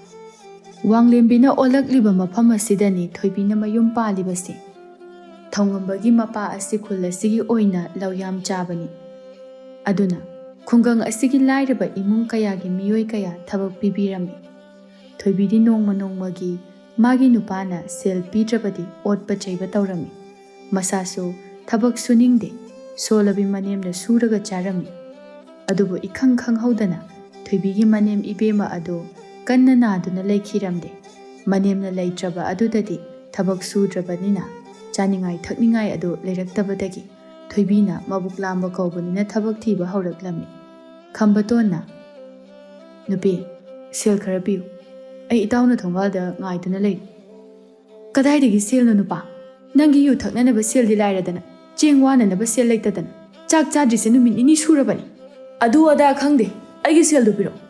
ꯋꯥꯡꯂꯦꯝꯕꯤꯅ ꯑꯣꯜꯂꯛꯂꯤꯕ ꯃꯐꯝ ꯑꯁꯤꯗꯅꯤ ꯊꯣꯏꯕꯤꯅ ꯃꯌꯨꯝ ꯄꯥꯜꯂꯤꯕꯁꯤ꯫ ꯊꯧꯉꯝꯕꯒꯤ ꯃꯄꯥ ꯑꯁꯤ ꯈꯨꯜ ꯑꯁꯤꯒꯤ ꯑꯣꯏꯅ ꯂꯧꯌꯥꯝ ꯆꯥꯕꯅꯤ꯫ ꯑꯗꯨꯅ ꯈꯨꯡꯒꯪ ꯑꯁꯤꯒꯤ ꯂꯥꯏꯔꯕ ꯏꯃꯨꯡ ꯀꯌꯥꯒꯤ ꯃꯤꯑꯣꯏ ꯀꯌꯥ ꯊꯕꯛ ꯄꯤꯕꯤꯔꯝꯃꯤ꯫ ꯊꯣꯏꯕꯤꯗꯤ ꯅꯣꯡꯃ ꯅꯣꯡꯃꯒꯤ ꯃꯥꯒꯤ ꯅꯨꯄꯥꯅ ꯁꯦꯜ ꯄꯤꯗ꯭ꯔꯕꯗꯤ ꯑꯣꯠꯄ ꯆꯩꯕ ꯇꯧꯔꯝꯃꯤ꯫ ꯃꯁꯥꯁꯨ ꯊꯕꯛ ꯁꯨꯅꯤꯡꯗꯦ, ꯁꯣꯜꯂꯕꯤ ꯃꯅꯦꯝꯅ ꯁꯨꯔꯒ ꯆꯥꯔꯝꯃꯤ꯫ ꯑꯗꯨꯕꯨ ꯏꯈꯪ ꯈꯪꯍꯧꯗꯅ ꯊꯣꯏꯕꯤꯒꯤ ꯃꯅꯦꯝ ꯏꯕꯦꯝꯃ ꯑꯗꯨ ꯀꯟꯅ ꯅꯥꯗꯨꯅ ꯂꯩꯈꯤꯔꯝꯗꯦ꯫ ꯃꯅꯦꯝꯅ ꯂꯩꯇ꯭ꯔꯕ ꯑꯗꯨꯗꯗꯤ ꯊꯕꯛ ꯁꯨꯗ꯭ꯔꯕꯅꯤꯅ ꯆꯥꯅꯤꯡꯉꯥꯏ ꯊꯛꯅꯤꯡꯉꯥꯏ ꯑꯗꯨ ꯂꯩꯔꯛꯇꯕꯗꯒꯤ ꯊꯣꯏꯕꯤꯅ ꯃꯕꯨꯛ ꯂꯥꯝꯕ ꯀꯧꯕꯅꯤꯅ ꯊꯕꯛ ꯊꯤꯕ ꯍꯧꯔꯛꯂꯝꯃꯤ꯫ ꯈꯝꯕꯇꯣꯟꯅ, "ꯅꯨꯄꯤ, ꯁꯦꯜ ꯈꯔ ꯄꯤꯌꯨ꯫ ꯑꯩ ꯏꯇꯥꯎꯅ ꯊꯣꯡꯒꯥꯜꯗ ꯉꯥꯏꯗꯨꯅ ꯂꯩꯔꯤ꯫" "ꯀꯗꯥꯏꯗꯒꯤ ꯁꯦꯜꯅꯣ ꯅꯨꯄꯥ? ꯅꯪꯒꯤ ꯌꯨ ꯊꯛꯅꯅꯕ ꯁꯦꯜꯗꯤ ꯂꯥꯏꯔꯗꯅ, ꯆꯦꯡ ꯋꯥꯅꯅꯕ ꯁꯦꯜ ꯂꯩꯇꯗꯅ, ꯆꯥꯛ ꯆꯥꯗ꯭ꯔꯤꯁꯦ ꯅꯨꯃꯤꯠ ꯅꯤꯅꯤ ꯁꯨꯔꯕꯅꯤ꯫" "ꯑꯗꯨ ꯑꯗꯥ ꯈꯪꯗꯦ, ꯑꯩꯒꯤ ꯁꯦꯜꯗꯨ ꯄꯤꯔꯛꯑꯣ꯫"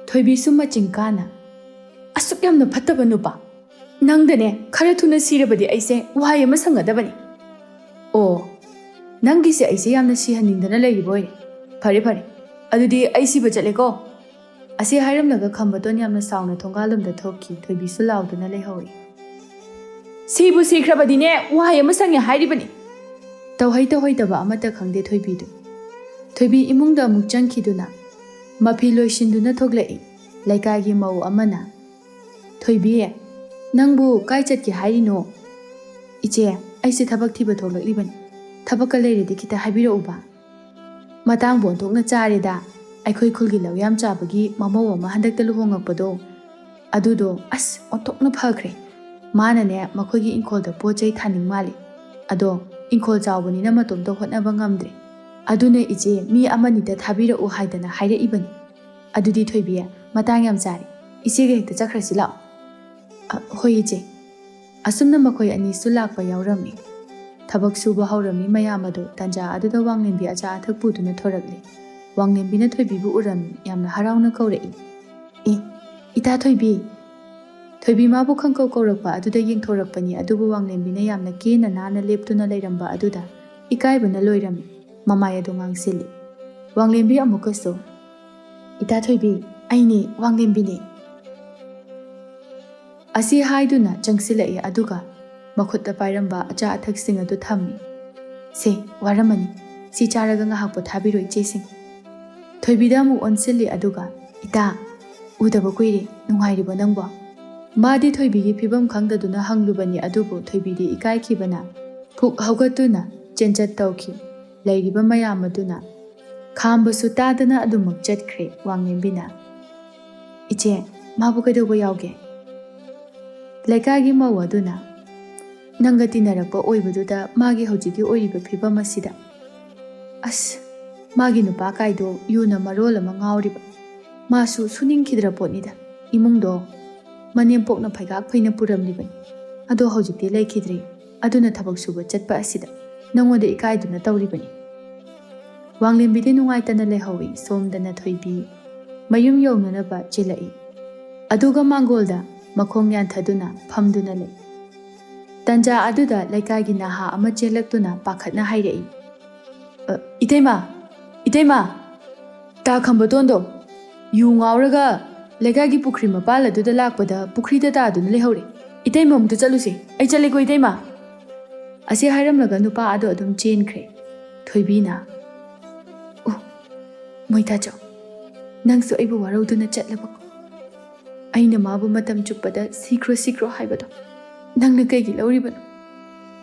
ꯊꯣꯏꯕꯤꯁꯨ ꯃꯆꯤꯡ ꯀꯥꯅ, "ꯑꯁꯨꯛ ꯌꯥꯝꯅ ꯐꯠꯇꯕ ꯅꯨꯄꯥ, ꯅꯪꯗꯅꯦ ꯈꯔ ꯊꯨꯅ ꯁꯤꯔꯕꯗꯤ ꯑꯩꯁꯦ ꯋꯥꯍꯩ ꯑꯃ ꯁꯪꯒꯗꯕꯅꯤ꯫" "ꯑꯣ, ꯅꯪꯒꯤꯁꯦ ꯑꯩꯁꯦ ꯌꯥꯝꯅ ꯁꯤꯍꯟꯅꯤꯡꯗꯅ ꯂꯩꯔꯤꯕ ꯑꯣꯏꯔꯦ꯫ ꯐꯔꯦ ꯐꯔꯦ, ꯑꯗꯨꯗꯤ ꯑꯩ ꯁꯤꯕ ꯆꯠꯂꯦꯀꯣ꯫" ꯑꯁꯤ ꯍꯥꯏꯔꯝꯂꯒ ꯈꯝꯕꯇꯣꯟ ꯌꯥꯝꯅ ꯁꯥꯎꯅ ꯊꯣꯡꯒꯥꯜꯂꯣꯝꯗ ꯊꯣꯛꯈꯤ꯫ ꯊꯣꯏꯕꯤꯁꯨ ꯂꯥꯎꯗꯨꯅ ꯂꯩꯍꯧꯏ꯫ "ꯁꯤꯕꯨ ꯁꯤꯈ꯭ꯔꯕꯗꯤꯅꯦ, ꯋꯥꯍꯩ ꯑꯃ ꯁꯪꯉꯦ ꯍꯥꯏꯔꯤꯕꯅꯤ꯫" ꯇꯧꯍꯩ ꯇꯧꯍꯩꯗꯕ ꯑꯃꯠꯇ ꯈꯪꯗꯦ ꯊꯣꯏꯕꯤꯗꯨ꯫ ꯊꯣꯏꯕꯤ ꯏꯃꯨꯡꯗ ꯑꯃꯨꯛ ꯆꯪꯈꯤꯗꯨꯅ ꯃꯐꯤ ꯂꯣꯏꯁꯤꯟꯗꯨꯅ ꯊꯣꯛꯂꯛꯏ꯫ ꯂꯩꯀꯥꯏꯒꯤ ꯃꯧ ꯑꯃꯅ, "ꯊꯣꯏꯕꯤ, ꯅꯪꯕꯨ ꯀꯥꯏ ꯆꯠꯀꯦ ꯍꯥꯏꯔꯤꯅꯣ?" "ꯏꯆꯦ, ꯑꯩꯁꯦ ꯊꯕꯛ ꯊꯤꯕ ꯊꯣꯛꯂꯛꯂꯤꯕꯅꯤ꯫ ꯊꯕꯛꯀ ꯂꯩꯔꯗꯤ ꯈꯤꯇ ꯍꯥꯏꯕꯤꯔꯛꯎꯕ꯫" "ꯃꯇꯥꯡꯕꯨ ꯑꯣꯟꯊꯣꯛꯅ ꯆꯥꯔꯦꯗ꯫ ꯑꯩꯈꯣꯏ ꯈꯨꯜꯒꯤ ꯂꯧ ꯌꯥꯝ ꯆꯥꯕꯒꯤ ꯃꯃꯧ ꯑꯃ ꯍꯟꯗꯛꯇ ꯂꯨꯍꯣꯡꯉꯛꯄꯗꯣ, ꯑꯗꯨꯗꯣ ꯑꯁ ꯑꯣꯟꯊꯣꯛꯅ ꯐꯈ꯭ꯔꯦ꯫ ꯃꯥꯅꯅꯦ ꯃꯈꯣꯏꯒꯤ ꯏꯪꯈꯣꯜꯗ ꯄꯣꯠ ꯆꯩ ꯊꯥꯅꯤꯡ ꯃꯥꯜꯂꯦ꯫ ꯑꯗꯣ ꯏꯪꯈꯣꯜ ꯆꯥꯎꯕꯅꯤꯅ ꯃꯇꯣꯝꯇ ꯍꯣꯠꯅꯕ ꯉꯝꯗ꯭ꯔꯦ꯫ ꯑꯗꯨꯅ ꯏꯆꯦ ꯃꯤ ꯑꯃꯅꯤꯗ ꯊꯥꯕꯤꯔꯛꯎ ꯍꯥꯏꯗꯅ ꯍꯥꯏꯔꯛꯏꯕꯅꯤ꯫ ꯑꯗꯨꯗꯤ ꯊꯣꯏꯕꯤ, ꯃꯇꯥꯡ ꯌꯥꯝ ꯆꯥꯔꯦ꯫ ꯏꯆꯦꯒ ꯍꯦꯛꯇ ꯆꯠꯈ꯭ꯔꯁꯤ ꯂꯥꯛꯑꯣ꯫" "ꯑ, ꯍꯣꯏ ꯏꯆꯦ꯫" ꯑꯁꯨꯝꯅ ꯃꯈꯣꯏ ꯑꯅꯤꯁꯨ ꯂꯥꯛꯄ ꯌꯥꯎꯔꯝꯃꯤ꯫ ꯊꯕꯛ ꯁꯨꯕ ꯍꯧꯔꯝꯃꯤ ꯃꯌꯥꯝ ꯑꯗꯨ꯫ ꯇꯟꯖꯥ ꯑꯗꯨꯗ ꯋꯥꯡꯂꯦꯝꯕꯤ ꯑꯆꯥ ꯑꯊꯛ ꯄꯨꯗꯨꯅ ꯊꯣꯔꯛꯂꯦ꯫ ꯋꯥꯡꯂꯦꯝꯕꯤꯅ ꯊꯣꯏꯕꯤꯕꯨ ꯎꯔꯝꯃꯤ꯫ ꯌꯥꯝꯅ ꯍꯔꯥꯎꯅ ꯀꯧꯔꯛꯏ, "ꯑꯦ, ꯏꯇꯥ ꯊꯣꯏꯕꯤ!" ꯊꯣꯏꯕꯤ ꯃꯥꯕꯨ ꯈꯪꯀꯧ ꯀꯧꯔꯛꯄ ꯑꯗꯨꯗ ꯌꯦꯡꯊꯣꯔꯛꯄꯅꯤ, ꯑꯗꯨꯕꯨ ꯋꯥꯡꯂꯦꯝꯕꯤꯅ ꯌꯥꯝꯅ ꯀꯦꯅ ꯅꯥꯟꯅ ꯂꯦꯞꯇꯨꯅ ꯂꯩꯔꯝꯕ ꯑꯗꯨꯗ ꯏꯀꯥꯏꯕꯅ ꯂꯣꯏꯔꯝꯃꯤ꯫ ꯃꯃꯥꯏ ꯑꯗꯨ ꯉꯥꯡꯁꯤꯜꯂꯤ꯫ ꯋꯥꯡꯂꯦꯝꯕꯤ ꯑꯃꯨꯛꯀꯁꯨ, "ꯏꯇꯥ ꯊꯣꯏꯕꯤ, ꯑꯩꯅꯦ, ꯋꯥꯡꯂꯦꯝꯕꯤꯅꯦ꯫" ꯑꯁꯤ ꯍꯥꯏꯗꯨꯅ ꯆꯪꯁꯤꯜꯂꯛꯏ, ꯑꯗꯨꯒ ꯃꯈꯨꯠꯇ ꯄꯥꯏꯔꯝꯕ ꯑꯆꯥ ꯑꯊꯛꯁꯤꯡ ꯑꯗꯨ ꯊꯝꯃꯤ꯫ "ꯁꯦ, ꯋꯥꯔꯝꯃꯅꯤ꯫ ꯁꯤ ꯆꯥꯔꯒ ꯉꯥꯏꯍꯥꯛ ꯄꯣꯊꯥꯕꯤꯔꯣ, ꯏꯆꯦꯁꯤꯡ꯫" ꯊꯣꯏꯕꯤꯗ ꯑꯃꯨꯛ ꯑꯣꯟꯁꯤꯜꯂꯤ, ꯑꯗꯨꯒ, "ꯏꯇꯥ, ꯎꯗꯕ ꯀꯨꯏꯔꯦ, ꯅꯨꯡꯉꯥꯏꯔꯤꯕꯣ ꯅꯪꯕꯣ?" ꯃꯥꯗꯤ ꯊꯣꯏꯕꯤꯒꯤ ꯐꯤꯕꯝ ꯈꯪꯗꯗꯨꯅ ꯍꯪꯂꯨꯕꯅꯤ, ꯑꯗꯨꯕꯨ ꯊꯣꯏꯕꯤꯗꯤ ꯏꯀꯥꯏꯈꯤꯕꯅ ꯐꯨꯛ ꯍꯧꯒꯠꯇꯨꯅ ꯆꯦꯟꯆꯠ ꯇꯧꯈꯤ꯫ ꯂꯩꯔꯤꯕ ꯃꯌꯥꯝ ꯑꯗꯨꯅ ꯈꯥꯝꯕꯁꯨ ꯇꯥꯗꯅ ꯑꯗꯨꯃꯛ ꯆꯠꯈ꯭ꯔꯦ꯫ ꯋꯥꯡꯂꯦꯝꯕꯤꯅ, "ꯏꯆꯦ, ꯃꯥꯕꯨ ꯀꯩꯗꯧꯕ ꯌꯥꯎꯒꯦ?" ꯂꯩꯀꯥꯏꯒꯤ ꯃꯧ ꯑꯗꯨꯅ, ꯅꯪꯒ ꯇꯤꯟꯅꯔꯛꯄ ꯑꯣꯏꯕꯗꯨꯗ ꯃꯥꯒꯤ ꯍꯧꯖꯤꯛꯀꯤ ꯑꯣꯏꯔꯤꯕ ꯐꯤꯕꯝ ꯑꯁꯤꯗ꯫ ꯑꯁ, ꯃꯥꯒꯤ ꯅꯨꯄꯥ ꯀꯥꯏꯗꯣ ꯌꯨꯅ ꯃꯔꯣꯜ ꯑꯃ ꯉꯥꯎꯔꯤꯕ꯫ ꯃꯥꯁꯨ ꯁꯨꯅꯤꯡꯈꯤꯗ꯭ꯔ ꯄꯣꯠꯅꯤꯗ꯫ ꯏꯃꯨꯡꯗꯣ ꯃꯅꯦꯝꯄꯣꯛꯅ ꯐꯩꯒꯥꯛ ꯐꯩꯅ ꯄꯨꯔꯝꯂꯤꯕꯅꯤ꯫ ꯑꯗꯣ ꯍꯧꯖꯤꯛꯇꯤ ꯂꯩꯈꯤꯗ꯭ꯔꯦ꯫ ꯑꯗꯨꯅ ꯊꯕꯛ ꯁꯨꯕ ꯆꯠꯄ ꯑꯁꯤꯗ ꯅꯉꯣꯟꯗ ꯏꯀꯥꯏꯗꯨꯅ ꯇꯧꯔꯤꯕꯅꯤ꯫ ꯋꯥꯡꯂꯦꯝꯕꯤꯗꯤ ꯅꯨꯡꯉꯥꯏꯇꯅ ꯂꯩꯍꯧꯏ꯫ ꯁꯣꯝꯗꯅ ꯊꯣꯏꯕꯤ ꯃꯌꯨꯝ ꯌꯧꯅꯅꯕ ꯆꯦꯜꯂꯛꯏ꯫ ꯑꯗꯨꯒ ꯃꯥꯡꯒꯣꯜꯗ ꯃꯈꯣꯡ ꯌꯥꯟꯊꯗꯨꯅ ꯐꯝꯗꯨꯅ ꯂꯩ꯫ ꯇꯟꯖꯥ ꯑꯗꯨꯗ ꯂꯩꯀꯥꯏꯒꯤ ꯅꯍꯥ ꯑꯃ ꯆꯦꯜꯂꯛꯇꯨꯅ ꯄꯥꯈꯠꯅ ꯍꯥꯏꯔꯛꯏ, "ꯑ, ꯏꯇꯩꯃ! ꯏꯇꯩꯃ! ꯇꯥ ꯈꯝꯕꯇꯣꯟꯗꯣ ꯌꯨ ꯉꯥꯎꯔꯒ ꯂꯩꯀꯥꯏꯒꯤ ꯄꯨꯈ꯭ꯔꯤ ꯃꯄꯥꯜ ꯑꯗꯨꯗ ꯂꯥꯛꯄꯗ ꯄꯨꯈ꯭ꯔꯤꯗ ꯇꯥꯗꯨꯅ ꯂꯩꯍꯧꯔꯦ꯫ ꯏꯇꯩꯃ ꯑꯃꯨꯛꯇ ꯆꯠꯂꯨꯁꯦ꯫ ꯑꯩ ꯆꯠꯂꯦꯀꯣ, ꯏꯇꯩꯃ!" ꯑꯁꯤ ꯍꯥꯏꯔꯝꯂꯒ ꯅꯨꯄꯥ ꯑꯗꯣ ꯑꯗꯨꯝ ꯆꯦꯟꯈ꯭ꯔꯦ꯫ ꯊꯣꯏꯕꯤꯅ, "ꯑꯣ, ꯃꯣꯏꯇꯥꯆꯧ, ꯅꯪꯁꯨ ꯑꯩꯕꯨ ꯋꯥꯔꯧꯗꯨꯅ ꯆꯠꯂꯕꯀꯣ? ꯑꯩꯅ ꯃꯥꯕꯨ ꯃꯇꯝ ꯆꯨꯞꯄꯗ ꯁꯤꯈ꯭ꯔꯣ, ꯁꯤꯈ꯭ꯔꯣ ꯍꯥꯏꯕꯗꯣ ꯅꯪꯅ ꯀꯩꯒꯤ ꯂꯧꯔꯤꯕꯅꯣ?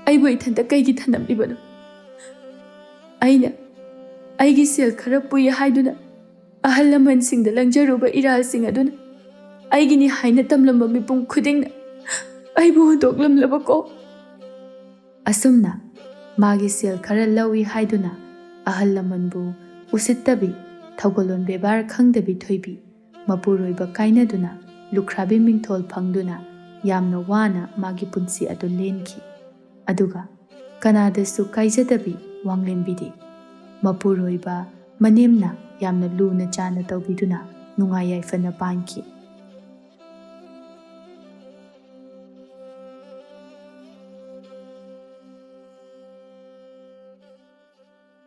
ꯑꯩꯕꯨ ꯏꯊꯟꯇ ꯀꯩꯒꯤ ꯊꯅꯝꯂꯤꯕꯅꯣ? ꯑꯩꯅ ꯑꯩꯒꯤ ꯁꯦꯜ ꯈꯔ ꯄꯨꯏ ꯍꯥꯏꯗꯨꯅ ꯑꯍꯜ ꯂꯃꯟꯁꯤꯡꯗ ꯂꯪꯖꯔꯨꯕ ꯏꯔꯥꯜꯁꯤꯡ ꯑꯗꯨꯅ ꯑꯩꯒꯤꯅꯤ ꯍꯥꯏꯅ ꯇꯝꯂꯝꯕ ꯃꯤꯄꯨꯝ ꯈꯨꯗꯤꯡꯅ ꯑꯩꯕꯨ ꯍꯨꯟꯗꯣꯛꯂꯝꯂꯕꯀꯣ?" ꯑꯁꯨꯝꯅ ꯃꯥꯒꯤ ꯁꯦꯜ ꯈꯔ ꯂꯧꯏ ꯍꯥꯏꯗꯨꯅ ꯑꯍꯜ ꯂꯃꯟꯕꯨ ꯎꯁꯤꯠꯇꯕꯤ, ꯊꯧꯒꯜꯂꯣꯟ ꯕꯦꯕꯥꯔ ꯈꯪꯗꯕꯤ ꯊꯣꯏꯕꯤ ꯃꯄꯨꯔꯣꯏꯕ ꯀꯥꯏꯅꯗꯨꯅ ꯂꯨꯈ꯭ꯔꯥꯕꯤ ꯃꯤꯡꯊꯣꯜ ꯐꯪꯗꯨꯅ ꯌꯥꯝꯅ ꯋꯥꯅ ꯃꯥꯒꯤ ꯄꯨꯟꯁꯤ ꯑꯗꯨ ꯂꯦꯟꯈꯤ꯫ ꯑꯗꯨꯒ ꯀꯅꯥꯗꯁꯨ ꯀꯥꯏꯖꯗꯕꯤ ꯋꯥꯡꯂꯦꯝꯕꯤꯗꯤ ꯃꯄꯨꯔꯣꯏꯕ ꯃꯅꯦꯝꯅ ꯌꯥꯝꯅ ꯂꯨꯅ ꯆꯥꯅ ꯇꯧꯕꯤꯗꯨꯅ ꯅꯨꯡꯉꯥꯏ ꯌꯥꯏꯐꯅ ꯄꯥꯟꯈꯤ꯫